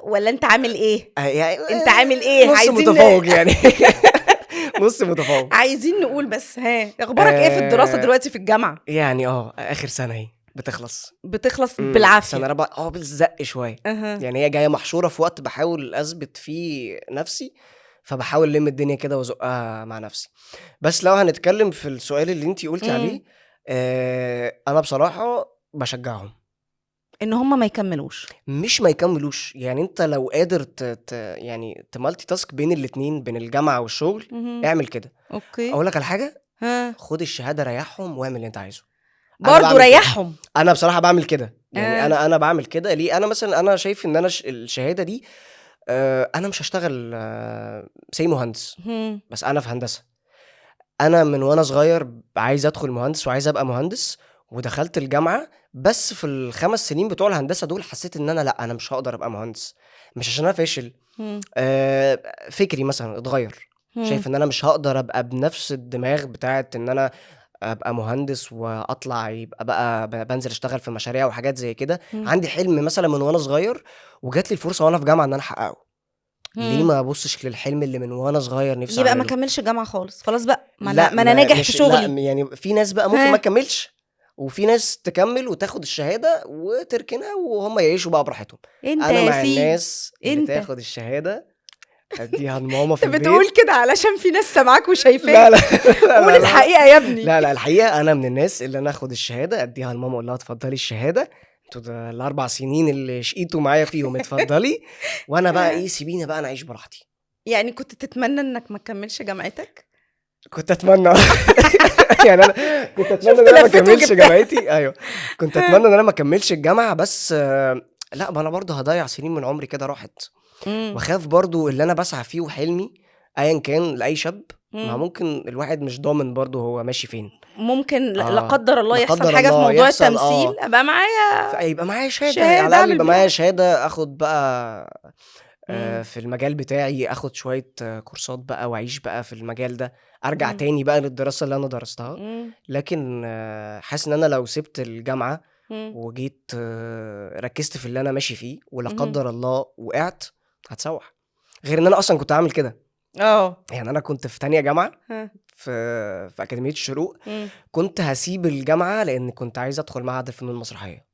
Speaker 1: ولا أنت عامل إيه؟
Speaker 2: يعني
Speaker 1: أنت عامل إيه؟
Speaker 2: نص متفوق يعني. نص متفوق.
Speaker 1: عايزين نقول بس، ها اخبارك ايه في الدراسة دلوقتي في الجامعة؟
Speaker 2: يعني اخر سنة اهي بتخلص
Speaker 1: بالعافية،
Speaker 2: سنة رابعه بالزق شوية. يعني هي جاية محشوره في وقت بحاول اثبت فيه نفسي، فبحاول لم الدنيا كده وازقها مع نفسي. بس لو هنتكلم في السؤال اللي انتي قلتي عليه، انا بصراحة بشجعهم
Speaker 1: ان هم ما يكملوش.
Speaker 2: مش ما يكملوش يعني، انت لو قادر يعني ت multitask بين الاتنين، بين الجامعة والشغل، اعمل كده.
Speaker 1: okay،
Speaker 2: اقول لك على حاجة، خد الشهادة ريحهم واعمل اللي انت عايزه.
Speaker 1: برضو ريحهم.
Speaker 2: انا بصراحة بعمل كده يعني. انا بعمل كده ليه؟ انا مثلا انا شايف ان انا الشهادة دي انا مش هشتغل زي مهندس، بس انا في هندسة. انا من وانا صغير عايز ادخل مهندس وعايز ابقى مهندس، ودخلت الجامعة، بس في ال5 سنين بتوع الهندسة دول حسيت ان انا لا، انا مش هقدر ابقى مهندس. مش عشان انا فاشل، فكري مثلا اتغير. شايف ان انا مش هقدر ابقى بنفس الدماغ بتاعت ان انا ابقى مهندس واطلع يبقى بقى بنزل اشتغل في مشاريع وحاجات زي كده. عندي حلم مثلا من وانا صغير، وجات لي الفرصة وانا في جامعه ان انا احققه. ليه ما ابصش للحلم اللي من وانا صغير نفسي
Speaker 1: يبقى ما كملش جامعه خالص؟ خلاص بقى، ما انا ناجح في شغلي.
Speaker 2: لا يعني في ناس بقى ممكن ما تكملش، وفي ناس تكمل وتاخد الشهادة وتركنها وهم يعيشوا بقى براحتهم. انا مع الناس اللي تاخد الشهادة اديها لماما في البيت.
Speaker 1: بتقول كده علشان في ناس سامعاك وشايفاك.
Speaker 2: لا لا،
Speaker 1: قول الحقيقة يا ابني.
Speaker 2: لا لا، الحقيقة انا من الناس اللي انا اخد الشهادة اديها لماما، اقول لها اتفضلي الشهادة، انتوا ده ال4 سنين اللي شقيتوا معايا فيهم، اتفضلي. وانا بقى ايه، سيبيني بقى انا اعيش براحتي.
Speaker 1: يعني كنت تتمنى انك ما تكملش جامعتك؟
Speaker 2: كنت اتمنى. يعني انا كنت اتمنى ان انا ما اكملش جامعتي. ايوه، كنت اتمنى ان انا ما اكملش الجامعة، بس لا، ما انا برضه هضيع سنين من عمري كده راحت. واخاف برضه اللي انا بسعى فيه وحلمي ايا كان لاي شاب، ما ممكن الواحد مش ضامن برضه هو ماشي فين.
Speaker 1: ممكن لا قدر الله يحصل حاجة في موضوع التمثيل، ابقى معايا،
Speaker 2: يبقى معايا شهادة، على الاقل يبقى معايا شهادة اخد بقى في المجال بتاعي، اخد شوية كورسات بقى واعيش بقى في المجال ده، ارجع تاني بقى للدراسة اللي انا درستها. لكن حاسس ان انا لو سبت الجامعة وجيت ركزت في اللي انا ماشي فيه، ولا قدر الله وقعت، هتسوح. غير ان انا اصلا كنت عامل كده. يعني انا كنت في تانية جامعه في اكاديمية الشروق، كنت هسيب الجامعة لان كنت عايز ادخل معهد الفنون المسرحية.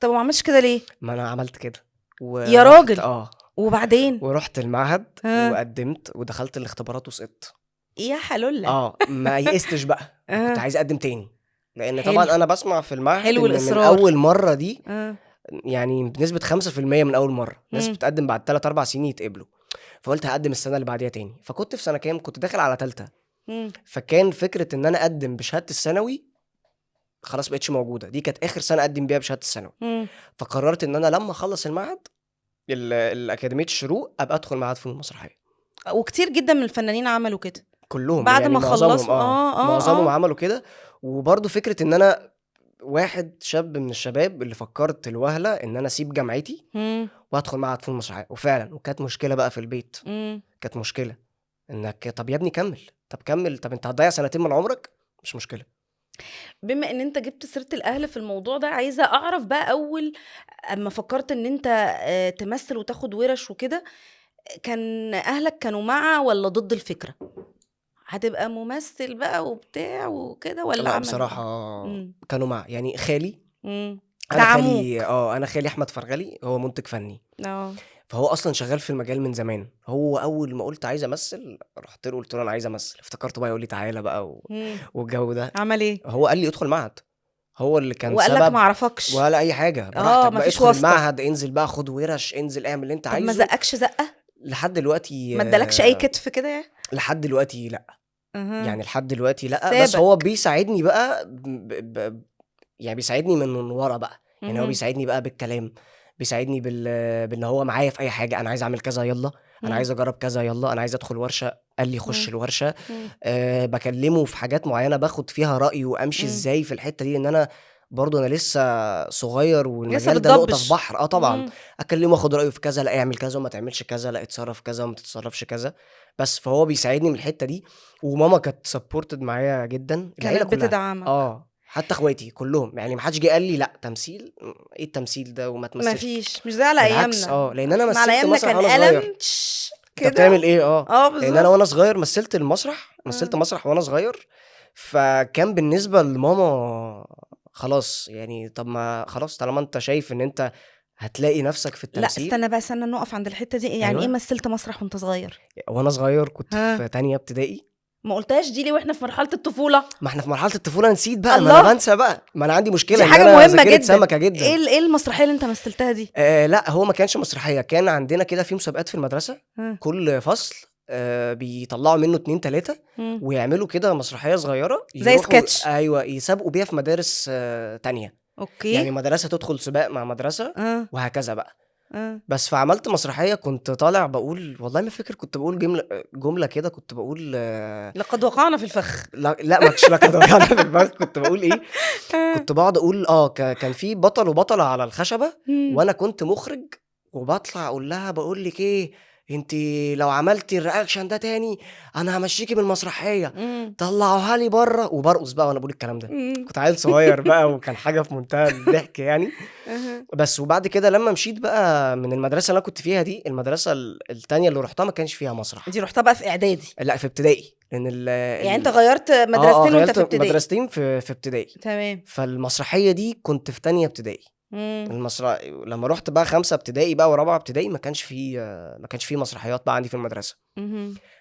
Speaker 1: طب وما عملتش كده ليه؟
Speaker 2: ما انا عملت كده
Speaker 1: يا راجل. وبعدين
Speaker 2: ورحت المعهد وقدمت ودخلت الاختبارات وسقطت.
Speaker 1: يا حلولة.
Speaker 2: ما يئستش بقى. كنت عايز اقدم تاني، لان طبعا انا بسمع في المعهد
Speaker 1: حلو
Speaker 2: إن من اول مرة دي يعني بنسبة 5% من اول مرة، ناس بتقدم بعد 3-4 سنين يتقبلوا. فقلت هقدم السنة اللي بعديها تاني. فكنت في سنة كام؟ كنت داخل على ثالثة. فكان فكرة ان انا اقدم بشهادة الثانوي خلاص بقتش موجودة، دي كانت اخر سنة اقدم بيها بشهادة الثانوي. فقررت ان انا لما اخلص المعهد الاكاديمية الشروق ابقى ادخل معهد فنون مسرحية.
Speaker 1: وكتير جدا من الفنانين عملوا كده
Speaker 2: كلهم
Speaker 1: بعد
Speaker 2: يعني
Speaker 1: ما خلصوا.
Speaker 2: معظمهم عملوا كده. وبرضو فكرة ان انا واحد شاب من الشباب اللي فكرت الوهله ان انا اسيب جامعتي وادخل معهد فنون مسرحية، وفعلا. وكانت مشكلة بقى في البيت. كانت مشكلة انك طب يا ابني كمل، طب كمل، طب انت هتضيع 2 سنين من عمرك، مش مشكلة.
Speaker 1: بما ان انت جبت سيره الاهل في الموضوع ده، عايزه اعرف بقى اول اما فكرت ان انت تمثل وتاخد ورش وكده، كان اهلك كانوا مع ولا ضد الفكرة؟ هتبقى ممثل بقى وبتاع وكده ولا؟
Speaker 2: لا بصراحة كانوا مع. يعني خالي، انا خالي، انا خالي احمد فرغلي هو منتج فني. فهو اصلا شغال في المجال من زمان. هو اول ما قلت عايز امثل رحت له قلت له انا عايز امثل، افتكرته بقى يقول لي تعالى بقى والجو ده.
Speaker 1: عمل ايه؟
Speaker 2: هو قال لي ادخل معهد، هو اللي كان
Speaker 1: وقال لك
Speaker 2: سبب
Speaker 1: ما اعرفكش
Speaker 2: ولا اي حاجة، براحتك بقى
Speaker 1: مفيش
Speaker 2: ادخل
Speaker 1: واسطة.
Speaker 2: المعهد، انزل بقى خد ورش، انزل اعمل اللي انت
Speaker 1: طب ما
Speaker 2: عايزه.
Speaker 1: زقكش زقه؟
Speaker 2: لحد دلوقتي
Speaker 1: ما ادالكش اي كتف كده يعني؟
Speaker 2: لحد دلوقتي لا. يعني لحد دلوقتي لا،
Speaker 1: سابك.
Speaker 2: بس هو بيساعدني بقى يعني بيساعدني من ورا بقى، يعني هو بيساعدني بقى بالكلام، بيساعدني بان هو معايا في اي حاجة، انا عايز اعمل كذا يلا، انا عايز اجرب كذا يلا، انا عايز ادخل ورشه قال لي خش الورشة. بكلمه في حاجات معينة باخد فيها رايه وامشي ازاي في الحتة دي، ان انا برضو انا لسه صغير والمجال ده نقطة في بحر. طبعا اكلمه اخد رايه في كذا، لا اعمل كذا وما تعملش كذا، لا اتصرف كذا وما تتصرفش كذا، بس فهو بيساعدني من الحتة دي. وماما كانت supported معايا جدا، العيلة
Speaker 1: كانت
Speaker 2: كلها
Speaker 1: بتدعمك.
Speaker 2: حتى اخواتي كلهم، يعني ما حدش جه قال لي لا تمثيل ايه التمثيل ده وما تمثلش،
Speaker 1: ما فيش، مش زي على ايامنا.
Speaker 2: لان انا مثلت مسرح وانا صغير.
Speaker 1: كده
Speaker 2: انت بتعمل ايه؟ لان انا وانا صغير مثلت المسرح، مثلت مسرح وانا صغير، فكان بالنسبة لماما خلاص يعني طب ما خلاص طالما انت شايف ان انت هتلاقي نفسك في التمثيل.
Speaker 1: لا استنى بقى، استنى نقف عند الحتة دي. يعني ايه مثلت مسرح وانت صغير؟
Speaker 2: وانا صغير كنت في تانية ابتدائي.
Speaker 1: ما قلتهاش دي ليه واحنا في مرحلة الطفولة؟
Speaker 2: ما احنا في مرحلة الطفولة نسيت بقى، ما انا بنسى بقى، ما انا عندي مشكلة،
Speaker 1: دي حاجة مهمة جدا،
Speaker 2: سمكة جدا.
Speaker 1: ايه المسرحية اللي انت مثلتها دي؟
Speaker 2: لا هو ما كانش مسرحية، كان عندنا كده في مسابقات في المدرسة. كل فصل بيطلعوا منه 2 3 ويعملوا كده مسرحية صغيرة
Speaker 1: زي سكتش.
Speaker 2: ايوه، يسابقوا بيها في مدارس تانية.
Speaker 1: okay.
Speaker 2: يعني مدرسه تدخل سباق مع مدرسه وهكذا بقى. بس فعملت مسرحية، كنت طالع بقول والله ما فاكر، كنت بقول جملة كده، كنت بقول
Speaker 1: لقد وقعنا في الفخ.
Speaker 2: لا لا ما كنتش لقد وقعنا في الفخ، كنت بقول ايه، كنت بقعد اقول كان في بطل وبطله على الخشبة وانا كنت مخرج، وبطلع اقول لها بقول لك ايه، انت لو عملتي ال reaction ده تاني انا همشيكي من المسرحية، طلعوها لي بره، وبرقص بقى وانا بقول الكلام ده. كنت عيل صغير بقى وكان حاجة في منتهى الضحك يعني. بس وبعد كده لما مشيت بقى من المدرسة اللي انا كنت فيها دي، المدرسة التانية اللي رحتها ما كانش فيها مسرح.
Speaker 1: دي رحتها بقى في اعدادي؟
Speaker 2: لا في ابتدائي، لان
Speaker 1: يعني انت غيرت مدرستين وانت في ابتدائي؟
Speaker 2: مدرستين في ابتدائي.
Speaker 1: تمام.
Speaker 2: فالمسرحيه دي كنت في تانية ابتدائي. المسرح لما رحت بقى 5 ابتدائي بقى ورابعه ابتدائي ما كانش فيه مسرحيات بقى عندي في المدرسة.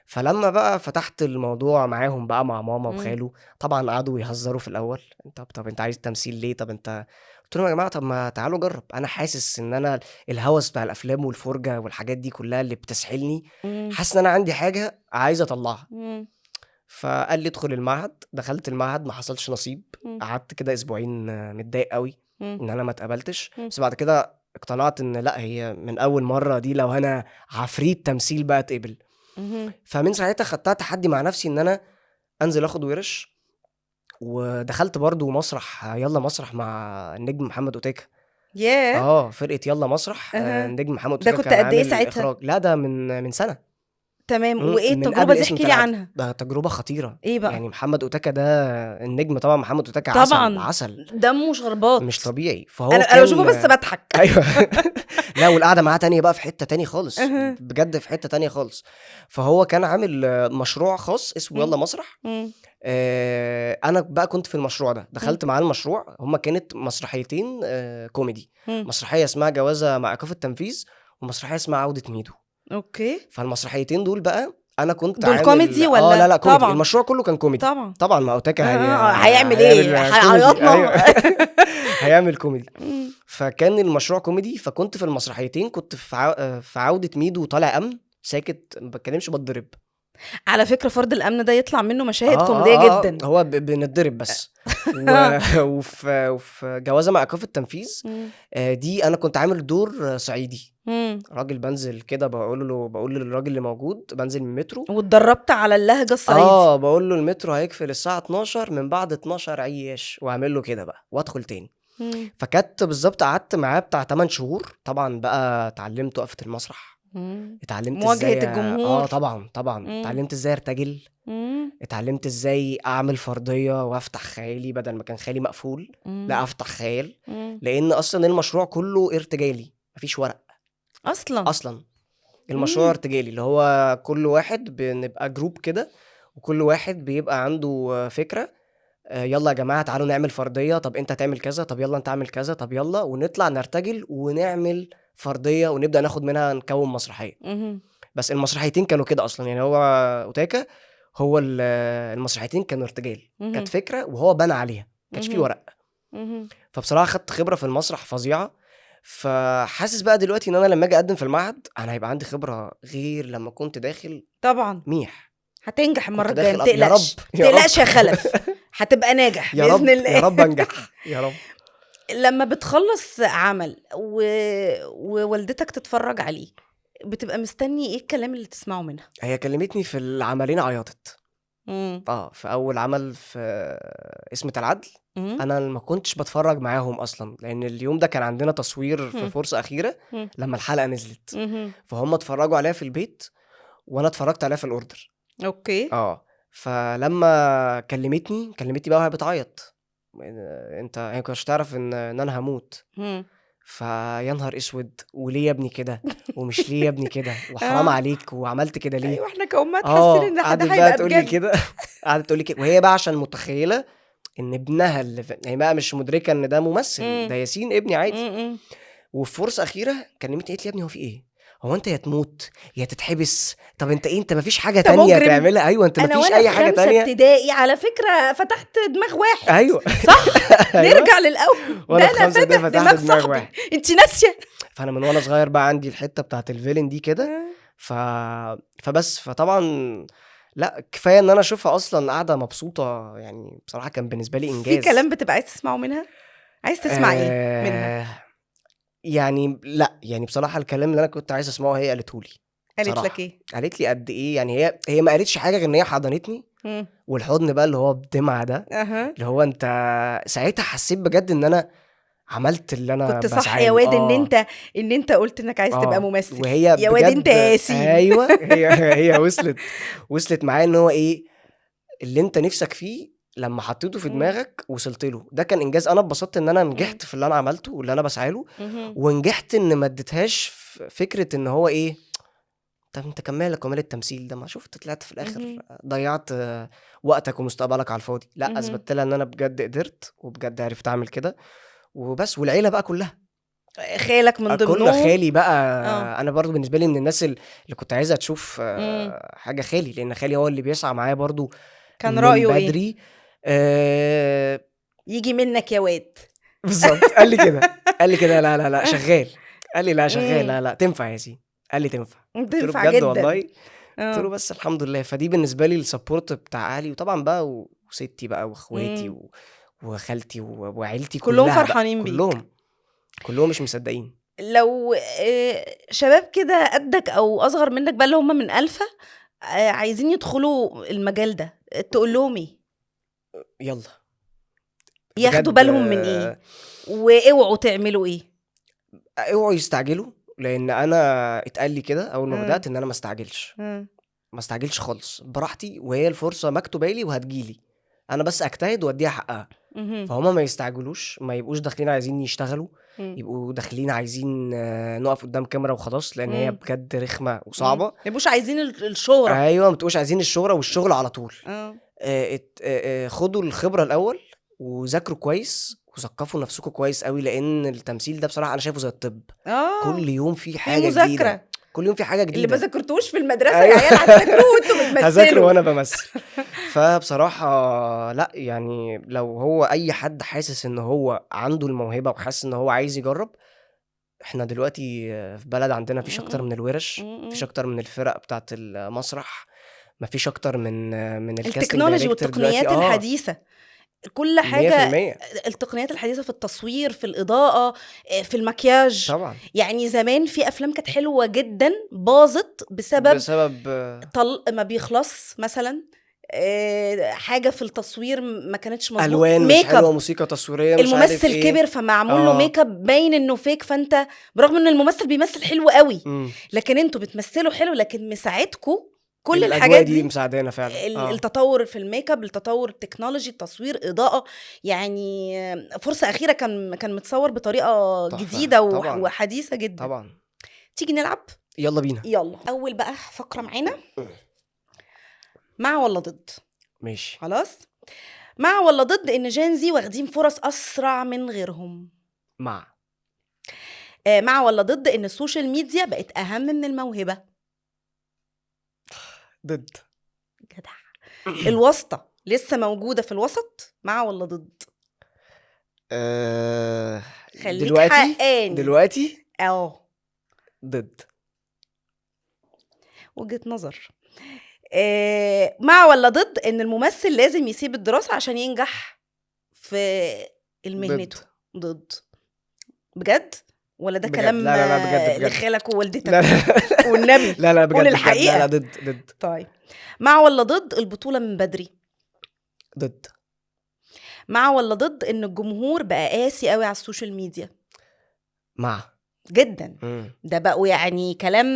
Speaker 2: فلما بقى فتحت الموضوع معاهم بقى مع ماما وخاله، طبعا قعدوا يهزروا في الاول، انت طب انت عايز تمثيل ليه، طب انت، قلت لهم يا جماعة طب ما تعالوا جرب، انا حاسس ان انا الهوس بتاع الافلام والفرجه والحاجات دي كلها اللي بتسحلني، حاسس ان انا عندي حاجة عايز اطلعها. فقال لي ادخل المعهد. دخلت المعهد ما حصلش نصيب، قعدت كده اسبوعين متضايق قوي ان انا ما اتقبلتش. بس بعد كده اقتنعت ان لا، هي من اول مرة دي لو انا عفريت تمثيل بقى اتقبل. فمن ساعتها خدتها تحدي مع نفسي ان انا انزل اخد ورش، ودخلت برضو مسرح يلا مسرح مع النجم محمد اوتيكا. فرقه يلا مسرح. النجم محمد اوتيكا.
Speaker 1: ده كنت قد ايه ساعتها؟
Speaker 2: لا ده من سنة.
Speaker 1: تمام. وايه التجربة دي؟ احكي لي عنها.
Speaker 2: ده تجربه خطيرة.
Speaker 1: ايه بقى؟
Speaker 2: يعني محمد اوتاكا ده النجم، طبعا محمد اوتاكا
Speaker 1: طبعا
Speaker 2: عسل،
Speaker 1: دمه شربات
Speaker 2: مش طبيعي. فهو
Speaker 1: انا بشوفه بس بضحك.
Speaker 2: ايوه. لا والقعده معاه تانية بقى في حتة تانية خالص، بجد في حتة تانية خالص. فهو كان عامل مشروع خاص اسمه يلا مسرح. انا بقى كنت في المشروع ده، دخلت معاه المشروع. هما كانت مسرحيتين كوميدي، مسرحية اسمها جوازه مع ايقاف التنفيذ، ومسرحيه اسمها عوده ميدو.
Speaker 1: okay.
Speaker 2: فالمسرحيتين دول بقى انا كنت
Speaker 1: دول
Speaker 2: عامل
Speaker 1: كوميدي ولا؟
Speaker 2: لا لا كوميدي.
Speaker 1: طبعا.
Speaker 2: المشروع كله كان كوميدي طبعا. ما اوتاكا
Speaker 1: هيعمل ايه؟ هيعيطنا.
Speaker 2: أيوة. هيعمل كوميدي. فكان المشروع كوميدي، فكنت في المسرحيتين كنت في عودة ميدو طالع امن ساكت ما بتكلمش، بتضرب.
Speaker 1: على فكرة فرد الامن ده يطلع منه مشاهد كوميدية جدا.
Speaker 2: هو بنتضرب بس. وفي جوازه مع ايقاف التنفيذ دي انا كنت عامل دور صعيدي، راجل بنزل كده بقول للراجل اللي موجود، بنزل من المترو
Speaker 1: واتدربت على اللهجة الصعيدي.
Speaker 2: بقول له المترو هيقفل الساعة 12، من بعد 12 عيش، واعمل له كده بقى وادخل تاني. فكانت بالظبط قعدت معاه بتاع 8 شهور. طبعا بقى اتعلمت وقفه المسرح، اتعلمت
Speaker 1: مواجهة الجمهور.
Speaker 2: طبعا اتعلمت ازاي ارتجل، اتعلمت ازاي اعمل فرضية وافتح خيالي بدل ما كان خيالي مقفول. لا افتح خيال، لان اصلا المشروع كله ارتجالي، مفيش ورق اصلا. المشروع ارتجالي، اللي هو كل واحد بنبقى group كده، وكل واحد بيبقى عنده فكرة، يلا يا جماعة تعالوا نعمل فرضية، طب انت تعمل كذا، طب يلا انت اعمل كذا، طب يلا، ونطلع نرتجل ونعمل فردية ونبدا ناخد منها نكون مسرحية. بس المسرحيتين كانوا كده اصلا، يعني هو اوتاكا هو المسرحيتين كانوا ارتجال، كانت فكرة وهو بنى عليها، ما كانش فيه ورق. فبصراحة خدت خبره في المسرح فظيعة. فحاسس بقى دلوقتي ان انا لما اجي اقدم في المعهد انا هيبقى عندي خبره غير لما كنت داخل.
Speaker 1: طبعا
Speaker 2: ميح
Speaker 1: هتنجح المرة
Speaker 2: كنت
Speaker 1: الجاية،
Speaker 2: داخل
Speaker 1: ما
Speaker 2: يا رب
Speaker 1: تقلقش
Speaker 2: يا رب
Speaker 1: تقلقش يا خلف، هتبقى ناجح
Speaker 2: يا
Speaker 1: باذن
Speaker 2: رب
Speaker 1: الله.
Speaker 2: يا رب انجح يا رب.
Speaker 1: لما بتخلص عمل ووالدتك تتفرج عليه، بتبقى مستني ايه الكلام اللي تسمعه منها؟
Speaker 2: هي كلمتني في العملين عيطت. في اول عمل في اسمة العدل، انا ما كنتش بتفرج معاهم اصلا، لان اليوم ده كان عندنا تصوير في فرصة اخيرة لما الحلقة نزلت، فهم اتفرجوا عليها في البيت وانا اتفرجت عليها في ال order.
Speaker 1: okay.
Speaker 2: فلما كلمتني بقى وهي بتعيط، انت هي ما كنتش تعرف ان انا هموت. فيا نهار اسود، وليه يا ابني كده، ومش ليه يا ابني كده، وحرام عليك، وعملت كده ليه.
Speaker 1: ايوه احنا كأمهات حاسين ان ده
Speaker 2: قعدت بقى
Speaker 1: هيبقى
Speaker 2: تقول لي
Speaker 1: بجد.
Speaker 2: كده، قعدت تقول لي كده، وهي بقى عشان متخيله ان ابنها اللي هي بقى مش مدركه ان ده ممثل، ده ياسين ابني عادي. وفي فرصة اخيرة كلمتني قالت لي يا ابني هو في ايه؟ هو انت يا تموت يا تتحبس، طب انت ايه، انت مفيش حاجة تانية تعملها؟ ايوه انت مفيش اي حاجة تانية.
Speaker 1: انا ابتدائي على فكرة فتحت دماغ واحد.
Speaker 2: ايوه
Speaker 1: صح. أيوة. نرجع للاول،
Speaker 2: وانا في 5 ابتدائي فتحت دماغ واحد.
Speaker 1: انت ناسيه.
Speaker 2: فانا من وانا صغير بقى عندي الحتة بتاعت ال villain دي كده. فبس فطبعا لا كفاية ان انا اشوفها اصلا قاعدة مبسوطة، يعني بصراحة كان بالنسبة لي انجاز.
Speaker 1: في كلام بتبقى عايز تسمعه منها؟ عايز تسمع ايه منها؟
Speaker 2: يعني لا، يعني بصراحة الكلام اللي انا كنت عايز اسمعه هي قالته لي.
Speaker 1: قالت لك ايه؟
Speaker 2: قالت لي قد ايه يعني، هي ما قالتش حاجة غير ان هي حضنتني، والحضن بقى اللي هو بدمعه ده، اللي هو انت ساعتها حسيت بجد ان انا عملت اللي انا
Speaker 1: كنت صح يا واد، ان انت قلت انك عايز تبقى ممثل،
Speaker 2: وهي
Speaker 1: يا واد انت يا ياسين.
Speaker 2: ايوه هي وصلت معايا ان هو ايه اللي انت نفسك فيه لما حطيته في دماغك وصلت له. ده كان انجاز. انا اتبسطت ان انا نجحت في اللي انا عملته واللي انا بسعى له، ونجحت ان ما اديتهاش فكرة ان هو ايه، طب انت كمالك ومال التمثيل ده، ما شفت طلعت في الاخر ضيعت وقتك ومستقبلك على الفاضي. لا، اثبتت لها ان انا بجد قدرت وبجد عرفت اعمل كده وبس. والعيلة بقى كلها،
Speaker 1: خالك من ضمنهم،
Speaker 2: كل خالي بقى. انا برضو بالنسبة لي من الناس اللي كنت عايزه تشوف حاجة خالي، لان خالي هو اللي بيسعى معايا برضو.
Speaker 1: كان رايه
Speaker 2: بدري
Speaker 1: ايه؟ يجي منك يا واد
Speaker 2: بالظبط. قال لي كده، قال لي كده لا لا لا شغال، قال لي لا شغال، لا لا تنفع يا سي، قال لي تنفع،
Speaker 1: تنفع جدا
Speaker 2: والله. قلت له بس الحمد لله. فدي بالنسبة لي ال support بتاع اهلي، وطبعا بقى وستي بقى واخواتي وخالتي وعيلتي
Speaker 1: كلهم فرحانين بيك،
Speaker 2: كلهم مش مصدقين.
Speaker 1: لو شباب كده قدك او اصغر منك بقى اللي هم من الفا عايزين يدخلوا المجال ده، تقول لهم ايه؟
Speaker 2: يلا
Speaker 1: ياخدوا بالهم من ايه، واوعوا تعملوا ايه؟
Speaker 2: اوعوا يستعجلوا، لان انا اتقال لي كده اول ما بدات ان انا ما استعجلش، ما استعجلش خالص، براحتي، وهي الفرصة مكتوبة لي وهتجيلي، انا بس اجتهد واديها حقها. فهما ما يستعجلوش، ما يبقوش داخلين عايزين يشتغلوا، يبقوا داخلين عايزين نقف قدام كاميرا وخلاص، لان هي بجد رخمة وصعبة.
Speaker 1: ما يبقوش عايزين الشهرة.
Speaker 2: ايوه، ما تبقوش عايزين الشهرة والشغل على طول. خدوا الخبرة الاول، وذاكروا كويس، وثقفوا نفسكم كويس قوي، لان التمثيل ده بصراحة انا شايفه زي الطب. كل يوم في حاجة جديدة، كل يوم في حاجة جديدة.
Speaker 1: اللي ما ذاكرتوش في المدرسة. أيوة. يا عيال هتذاكروه وانتوا بتمثلوا.
Speaker 2: هذاكره وانا بمثل. فبصراحة لا، يعني لو هو اي حد حاسس ان هو عنده الموهبة وحاسس ان هو عايز يجرب، احنا دلوقتي في بلد عندنا مفيش اكتر من الورش، مفيش اكتر من الفرق بتاعه المسرح، مفيش اكتر من ال
Speaker 1: technology والتقنيات الحديثة، كل حاجة 100%. التقنيات الحديثة في التصوير، في الإضاءة، في المكياج
Speaker 2: طبعا.
Speaker 1: يعني زمان في أفلام كانت حلوة جدا باظت بسبب طلق ما بيخلص مثلا، حاجة في التصوير ما كانتش مظبوط،
Speaker 2: ألوان مش حلوة، موسيقى تصويرية مش عارف
Speaker 1: الممثل
Speaker 2: إيه.
Speaker 1: كبر فمعمول له make up باين إنه fake، فأنت برغم إن الممثل بيمثل حلو قوي، لكن أنتوا بتمثلوا حلو، لكن مساعدكوا كل الحاجات
Speaker 2: دي مساعدانا فعلا.
Speaker 1: التطور في ال make up، التطور ال technology، التصوير، اضاءه. يعني فرصة اخيرة كان متصور بطريقة جديدة وحديثه جدا.
Speaker 2: طبعا.
Speaker 1: تيجي نلعب؟
Speaker 2: يلا بينا.
Speaker 1: يلا. اول بقى فقره معانا، مع ولا ضد؟
Speaker 2: ماشي
Speaker 1: خلاص. مع ولا ضد ان Gen Z واخدين فرص اسرع من غيرهم؟
Speaker 2: مع.
Speaker 1: مع ولا ضد ان ال social media بقت اهم من الموهبة؟
Speaker 2: ضد.
Speaker 1: جدع. الواسطة لسه موجودة في الوسط، مع ولا ضد؟ خليك
Speaker 2: دلوقتي
Speaker 1: حقاني.
Speaker 2: دلوقتي
Speaker 1: اه
Speaker 2: ضد.
Speaker 1: وجهة نظر. مع ولا ضد ان الممثل لازم يسيب الدراسة عشان ينجح في مهنته؟ ضد. بجد ولا ده
Speaker 2: بجد.
Speaker 1: كلام
Speaker 2: لا لا لا، بجد بجد.
Speaker 1: لخالك ووالدتك؟
Speaker 2: لا لا
Speaker 1: والنبي
Speaker 2: لا لا، بجد
Speaker 1: قول
Speaker 2: بجد.
Speaker 1: الحقيقة.
Speaker 2: لا لا، ضد ضد.
Speaker 1: طيب، مع ولا ضد البطولة من بدري؟
Speaker 2: ضد.
Speaker 1: مع ولا ضد ان الجمهور بقى قاسي قوي على ال social media؟
Speaker 2: مع.
Speaker 1: جدا. ده بقوا يعني كلام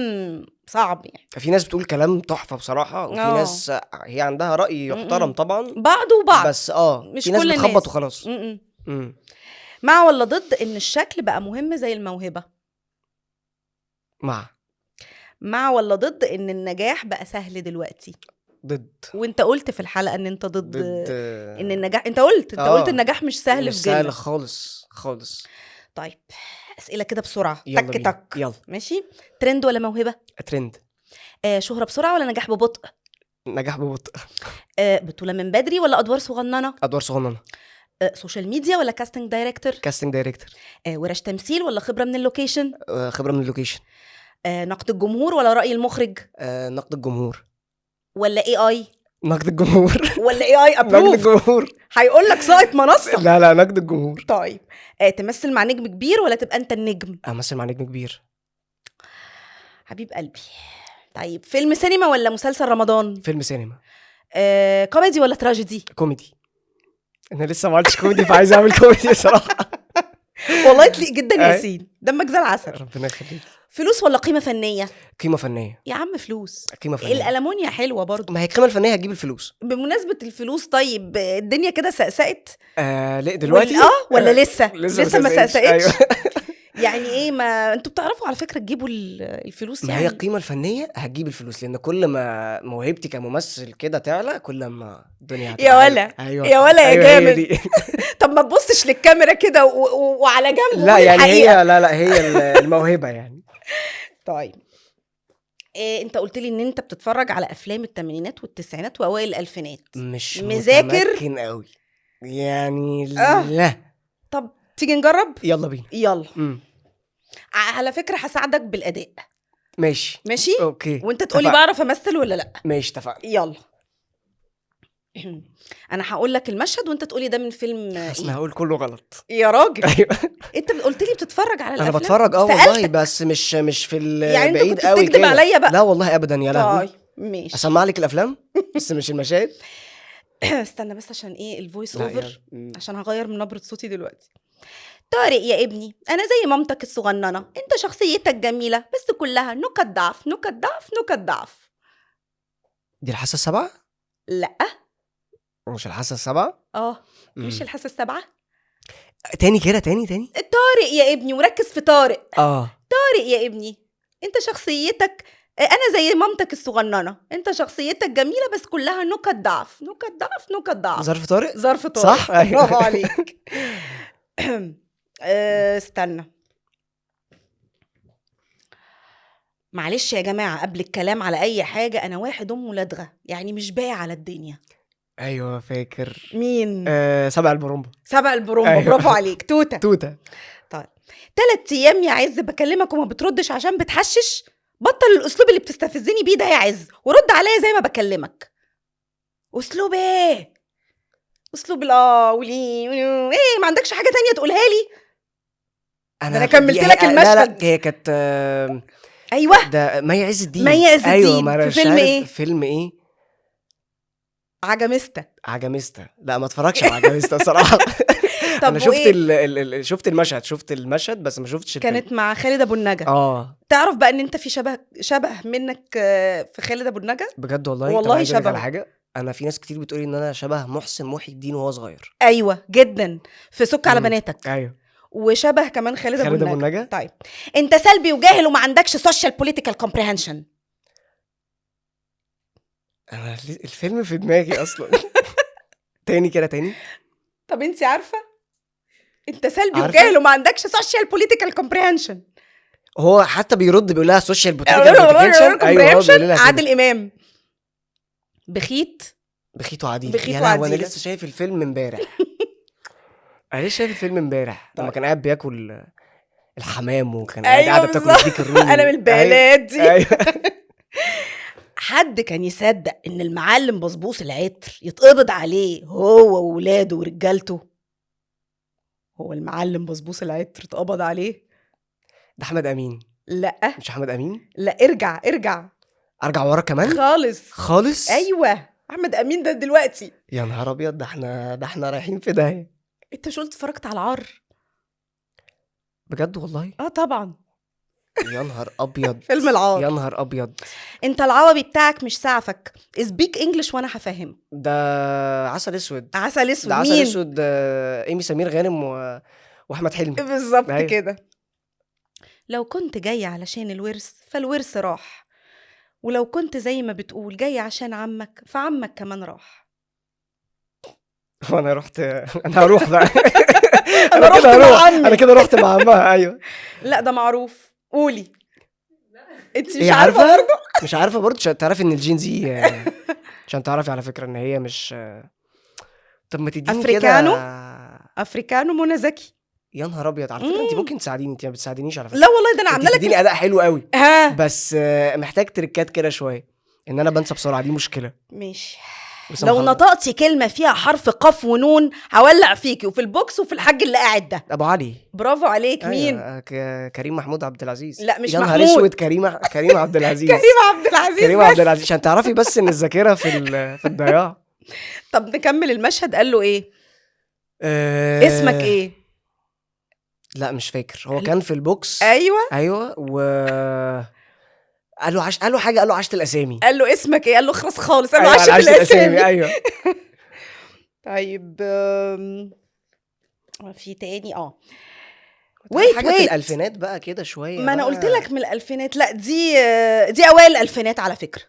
Speaker 1: صعب يعني.
Speaker 2: في ناس بتقول كلام تحفة بصراحة، وفي ناس هي عندها رأي يحترم طبعا،
Speaker 1: بعض وبعض،
Speaker 2: بس
Speaker 1: مش
Speaker 2: في ناس
Speaker 1: كل
Speaker 2: بتخبط
Speaker 1: الناس.
Speaker 2: وخلاص.
Speaker 1: مع ولا ضد ان الشكل بقى مهم زي الموهبة؟
Speaker 2: مع.
Speaker 1: مع ولا ضد ان النجاح بقى سهل دلوقتي؟
Speaker 2: ضد.
Speaker 1: وانت قلت في الحلقة ان انت ضد،
Speaker 2: ضد
Speaker 1: ان النجاح، انت قلت انت قلت النجاح مش سهل
Speaker 2: مش
Speaker 1: في
Speaker 2: سهل
Speaker 1: جيلنا.
Speaker 2: خالص خالص.
Speaker 1: طيب، اسئلة كده بسرعة،
Speaker 2: يلا
Speaker 1: تك
Speaker 2: بينا.
Speaker 1: تك.
Speaker 2: يلا.
Speaker 1: ماشي. ترند ولا موهبة؟
Speaker 2: ترند.
Speaker 1: شهرة بسرعة ولا نجاح ببطء؟
Speaker 2: نجاح ببطء.
Speaker 1: بطولة من بدري ولا أدوار صغننة؟
Speaker 2: ادوار صغننه.
Speaker 1: social media ولا casting director؟
Speaker 2: casting director.
Speaker 1: ورش تمثيل ولا خبرة من ال location؟
Speaker 2: خبره من ال location.
Speaker 1: نقد الجمهور ولا رأي المخرج؟
Speaker 2: نقد الجمهور.
Speaker 1: ولا AI؟
Speaker 2: نقد الجمهور.
Speaker 1: ولا AI
Speaker 2: نقد
Speaker 1: approve؟
Speaker 2: الجمهور.
Speaker 1: هيقول لك ساقط منصة.
Speaker 2: لا لا، نقد الجمهور.
Speaker 1: طيب، تمثل مع نجم كبير ولا تبقى انت النجم؟
Speaker 2: امثل مع نجم كبير.
Speaker 1: حبيب قلبي. طيب، فيلم سينما ولا مسلسل رمضان؟
Speaker 2: فيلم سينما.
Speaker 1: كوميدي ولا تراجيدي؟
Speaker 2: كوميدي. انا لسه ما عملتش كوميدي، فعايز اعمل كوميدي بصراحة.
Speaker 1: والله تليق جدا يا
Speaker 2: أي.
Speaker 1: ياسين، دمك زي العسل.
Speaker 2: ربنا يخليك.
Speaker 1: فلوس ولا قيمة فنية؟
Speaker 2: قيمة فنية.
Speaker 1: يا عم فلوس.
Speaker 2: قيمة فنية.
Speaker 1: الألمونيا حلوة برضو.
Speaker 2: ما هي القيمة الفنية هتجيب الفلوس.
Speaker 1: بمناسبة الفلوس، طيب الدنيا كده سقسقت؟
Speaker 2: لا دلوقتي
Speaker 1: ولا لسه؟ لسه ما
Speaker 2: سقسقتش.
Speaker 1: سقسقتش؟
Speaker 2: أيوة.
Speaker 1: يعني ايه، ما انتوا بتعرفوا على فكرة تجيبوا الفلوس
Speaker 2: ما هي
Speaker 1: يعني.
Speaker 2: القيمة الفنية هتجيب الفلوس، لان كل ما موهبتي كممثل كده تعلى، كل ما الدنيا هتبقى
Speaker 1: يا ولا.
Speaker 2: حلوة. ايوه
Speaker 1: يا ولا يا
Speaker 2: أيوة، هي
Speaker 1: جامد.
Speaker 2: دي.
Speaker 1: طب ما تبصش للكاميرا كده وعلى جنب
Speaker 2: لا
Speaker 1: وقول
Speaker 2: يعني
Speaker 1: الحقيقة.
Speaker 2: هي لا لا، هي الموهبة يعني.
Speaker 1: طيب إيه، انت قلت لي ان انت بتتفرج على افلام الثمانينات والتسعينات واوائل الالفينات.
Speaker 2: مش
Speaker 1: مذاكر؟
Speaker 2: متمكن قوي يعني. لا.
Speaker 1: طب تيجي نجرب؟
Speaker 2: يلا بينا.
Speaker 1: يلا. على فكرة هساعدك بالاداء.
Speaker 2: ماشي.
Speaker 1: ماشي؟
Speaker 2: okay.
Speaker 1: وانت تقولي
Speaker 2: اتفقنا.
Speaker 1: بعرف امثل ولا لا.
Speaker 2: ماشي اتفقنا.
Speaker 1: يلا، انا هقول لك المشهد وانت تقولي ده من فيلم
Speaker 2: بس
Speaker 1: ايه.
Speaker 2: انا هقول كله غلط.
Speaker 1: يا راجل.
Speaker 2: ايوه.
Speaker 1: انت قلت لي بتتفرج على
Speaker 2: انا
Speaker 1: الافلام.
Speaker 2: بتفرج والله،
Speaker 1: سألتك.
Speaker 2: بس مش في
Speaker 1: يعني انت
Speaker 2: البعيد
Speaker 1: كنت
Speaker 2: قوي
Speaker 1: بتكذب
Speaker 2: كده.
Speaker 1: عليا بقى.
Speaker 2: لا والله ابدا، يا لهوي.
Speaker 1: طيب ماشي.
Speaker 2: اسمع لك الافلام بس مش المشاهد.
Speaker 1: استنى بس عشان ايه ال voice
Speaker 2: لا،
Speaker 1: over.
Speaker 2: يلا.
Speaker 1: عشان هغير من نبرة صوتي دلوقتي. طارق يا ابني، انا زي مامتك الصغننه، انت شخصيتك جميلة بس كلها نكت ضعف نكت ضعف نكت ضعف.
Speaker 2: دي الحاسة السابعة؟
Speaker 1: لا.
Speaker 2: مش الحاسة السابعة؟
Speaker 1: مش الحاسة السابعة.
Speaker 2: تاني كده، تاني تاني.
Speaker 1: طارق يا ابني، وركز في طارق. طارق يا ابني، انت شخصيتك، انا زي مامتك الصغننه، انت شخصيتك جميلة بس كلها نكت ضعف نكت ضعف نكت ضعف.
Speaker 2: ظرف طارق؟
Speaker 1: ظرف طارق.
Speaker 2: صح؟ أيوة.
Speaker 1: برافو عليك. استنى معلش يا جماعة، قبل الكلام على اي حاجة، انا واحد امه لدغه يعني مش بايع على الدنيا.
Speaker 2: ايوه فاكر.
Speaker 1: مين؟
Speaker 2: سبع البرومبا.
Speaker 1: سبع البرومبا.
Speaker 2: أيوة.
Speaker 1: برافو عليك توته.
Speaker 2: توته.
Speaker 1: طيب 3 ايام يا عز بكلمك وما بتردش عشان بتحشش. بطل الاسلوب اللي بتستفزني بيه ده يا عز، ورد عليا زي ما بكلمك. اسلوب ايه؟ اسلوب وليه ايه؟ ما عندكش حاجة تانية تقولها لي؟ انا كملت لك
Speaker 2: لا لا،
Speaker 1: المشهد.
Speaker 2: هي كانت
Speaker 1: ايوه
Speaker 2: ده مي عز الدين.
Speaker 1: مي عز
Speaker 2: ايوه،
Speaker 1: الدين.
Speaker 2: ما أنا
Speaker 1: في
Speaker 2: مش
Speaker 1: فيلم
Speaker 2: عارف
Speaker 1: إيه؟
Speaker 2: فيلم ايه؟
Speaker 1: عجمستا.
Speaker 2: عجمستا. لا ما اتفرجش على عجمستا صراحة.
Speaker 1: طب
Speaker 2: انا شفت
Speaker 1: وإيه؟
Speaker 2: شفت المشهد، شفت المشهد بس ما شفتش الفيلم.
Speaker 1: كانت مع خالد ابو النجا. تعرف بقى ان انت في شبه منك في خالد ابو النجا؟
Speaker 2: بجد والله؟ طب
Speaker 1: والله
Speaker 2: عايز أقول لك
Speaker 1: شبهه.
Speaker 2: على حاجة، انا في ناس كتير بتقولي ان انا شبه محسن محي الدين وهو صغير.
Speaker 1: ايوه جدا، في سك على بناتك.
Speaker 2: ايوه.
Speaker 1: وشبه كمان خالد ابو
Speaker 2: خالد ابو
Speaker 1: النجا.
Speaker 2: النجا.
Speaker 1: طيب انت سلبي وجاهل وما عندكش social political comprehension.
Speaker 2: انا الفيلم في دماغي اصلا. تاني كده، تاني.
Speaker 1: طب انت عارفه انت سلبي
Speaker 2: عارفة؟
Speaker 1: وجاهل وما عندكش social political comprehension.
Speaker 2: هو حتى بيرد بيقول لها social political.
Speaker 1: ايوه هو بيقول لها عادل امام. بخيت
Speaker 2: بخيت وعديلة.
Speaker 1: بخيت
Speaker 2: يا لهوي انا
Speaker 1: وعديلة.
Speaker 2: لسه شايف الفيلم امبارح. انا لسه شايف الفيلم امبارح لما
Speaker 1: طيب.
Speaker 2: كان قاعد بياكل الحمام وكان قاعد
Speaker 1: ايوه
Speaker 2: قاعدة بتاكل
Speaker 1: بالظبط.
Speaker 2: الديك الرومي.
Speaker 1: انا من البلد دي.
Speaker 2: ايوه
Speaker 1: حد كان يصدق ان المعلم بصبوص العطر يتقبض عليه هو وولاده ورجالته؟ هو المعلم بصبوص العطر اتقبض عليه؟
Speaker 2: ده احمد امين.
Speaker 1: لا.
Speaker 2: مش احمد امين؟
Speaker 1: لا، ارجع ارجع.
Speaker 2: ارجع ورا كمان
Speaker 1: خالص
Speaker 2: خالص.
Speaker 1: ايوه احمد امين ده دلوقتي.
Speaker 2: يا نهار ابيض، ده احنا رايحين في داهية.
Speaker 1: انت مش قلت اتفرجت على العار؟
Speaker 2: بجد والله؟
Speaker 1: اه طبعا.
Speaker 2: يا نهار ابيض.
Speaker 1: فيلم العار.
Speaker 2: يا نهار ابيض.
Speaker 1: انت العربي بتاعك مش سعفك، speak English وانا هفهمك.
Speaker 2: ده عسل اسود.
Speaker 1: عسل اسود.
Speaker 2: ده عسل
Speaker 1: مين؟
Speaker 2: اسود. ايمي سمير غانم واحمد حلمي.
Speaker 1: بالظبط.
Speaker 2: أيوة.
Speaker 1: كده. لو كنت جاي علشان الورث فالورث راح، ولو كنت زي ما بتقول جاي عشان عمك فعمك كمان راح.
Speaker 2: وانا رحت، انا هروح بقى.
Speaker 1: أنا
Speaker 2: كده
Speaker 1: رحت مع
Speaker 2: هروح.
Speaker 1: عمي.
Speaker 2: انا كده رحت مع عمها. ايوه.
Speaker 1: لا ده معروف. قولي انت مش
Speaker 2: هي
Speaker 1: عارفه
Speaker 2: عارفة؟
Speaker 1: برضه؟
Speaker 2: مش عارفه برضه. عشان تعرفي ان ال Gen Z، عشان تعرفي على فكرة ان هي مش طب ما تديني كده.
Speaker 1: أفريكانو؟ افريكانو منى زكي.
Speaker 2: يا نهار ابيض، على فكرة انت ممكن تساعديني، انت ما بتساعدينيش على فكرة.
Speaker 1: لا والله ده انا
Speaker 2: انت
Speaker 1: عامله لك.
Speaker 2: بتديني اداء حلو قوي،
Speaker 1: ها
Speaker 2: بس محتاج تريكات كده شوية، ان انا بنسى بسرعة، دي مشكلة.
Speaker 1: ماشي.
Speaker 2: لا سمح
Speaker 1: لو
Speaker 2: الله.
Speaker 1: نطقتي كلمة فيها حرف قاف ونون هولع فيكي وفي البوكس وفي الحاج اللي قاعد ده.
Speaker 2: ابو علي.
Speaker 1: برافو عليك.
Speaker 2: أيوة،
Speaker 1: مين؟
Speaker 2: كريم محمود عبد العزيز.
Speaker 1: لا، مش
Speaker 2: يا نهار
Speaker 1: محمود.
Speaker 2: اسود، كريم عبد العزيز.
Speaker 1: كريم عبد العزيز.
Speaker 2: كريم
Speaker 1: بس.
Speaker 2: عبد العزيز، عشان تعرفي بس ان الذاكرة في الضياع.
Speaker 1: طب نكمل المشهد. قال له ايه؟ اسمك ايه؟
Speaker 2: لا مش فاكر. هو كان في البوكس.
Speaker 1: ايوه
Speaker 2: ايوه، و قال له عش... قال له حاجة، قال له عشت الاسامي.
Speaker 1: قال له اسمك ايه؟ قال له اخرس خالص. قال له
Speaker 2: أيوة،
Speaker 1: عشت
Speaker 2: عشت
Speaker 1: الاسامي.
Speaker 2: ايوه.
Speaker 1: طيب في تاني wait
Speaker 2: حاجة في
Speaker 1: wait.
Speaker 2: الالفينات بقى كده شوية.
Speaker 1: ما انا
Speaker 2: بقى.
Speaker 1: قلت لك من الالفينات. لا دي اوائل الالفينات على فكرة.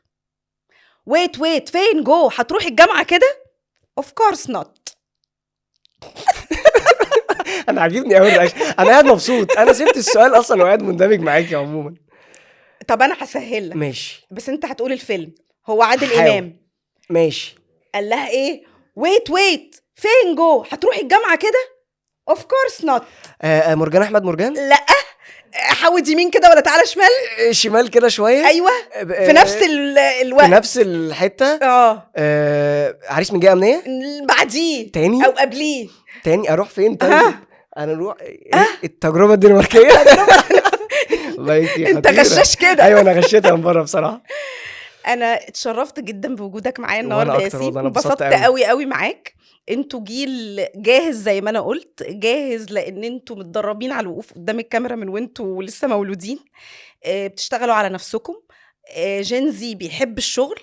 Speaker 1: wait wait، فين جو؟ هتروحي الجامعة كده؟ of course not.
Speaker 2: انا عاجبني قوي ال reaction. انا قاعد مبسوط، انا سبت السؤال اصلا وقاعد مندمج معاكي عموما.
Speaker 1: طب انا هسهل لك.
Speaker 2: ماشي.
Speaker 1: بس انت هتقول الفيلم. هو عادل
Speaker 2: هحاول.
Speaker 1: امام.
Speaker 2: ماشي.
Speaker 1: قال لها ايه؟ wait wait، فين جو؟ هتروحي الجامعة كده؟ of course not.
Speaker 2: مرجان احمد مرجان.
Speaker 1: لا، حود يمين كده ولا تعالى شمال.
Speaker 2: شمال كده شوية.
Speaker 1: ايوه، في نفس الوقت.
Speaker 2: في نفس الحتة. عريس من جهة امنية.
Speaker 1: بعديه.
Speaker 2: تاني
Speaker 1: او قبليه.
Speaker 2: تاني اروح فين طيب؟ انا اروح إيه؟ التجربة الدنماركيه. والله
Speaker 1: انت
Speaker 2: خطيرة.
Speaker 1: غشاش كده.
Speaker 2: ايوه انا غشيتها من بره بصراحة.
Speaker 1: انا اتشرفت جدا بوجودك معايا
Speaker 2: وأنا
Speaker 1: النهارده يا
Speaker 2: أكتر
Speaker 1: ياسين.
Speaker 2: والله، أنا اتبسطت
Speaker 1: انبسطت
Speaker 2: أوي.
Speaker 1: قوي قوي معاك. انتوا جيل جاهز زي ما انا قلت، جاهز لان انتوا متدربين على الوقوف قدام الكاميرا من وانتوا لسه مولودين. بتشتغلوا على نفسكم. Gen Z بيحب الشغل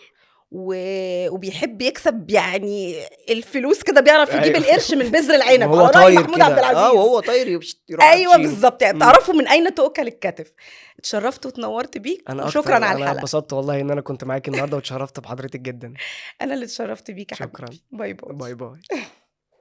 Speaker 1: وبيحب يكسب، يعني الفلوس كده بيعرف يجيب القرش من بذر العنب.
Speaker 2: وهو
Speaker 1: على رأي
Speaker 2: طاير
Speaker 1: محمود
Speaker 2: كده.
Speaker 1: عبد العزيز.
Speaker 2: وهو طاير يروح
Speaker 1: ايوه
Speaker 2: تشيله.
Speaker 1: بالظبط، يعني تعرفوا من اين تؤكل الكتف. اتشرفت وتنورت بيك.
Speaker 2: انا أكتر.
Speaker 1: وشكرا على
Speaker 2: انا
Speaker 1: الحلقة.
Speaker 2: اتبسطت والله ان انا كنت معاك النهارده واتشرفت بحضرتك جدا.
Speaker 1: انا اللي اتشرفت بيك يا
Speaker 2: شكرا.
Speaker 1: حبيبي. bye bye.
Speaker 2: bye bye.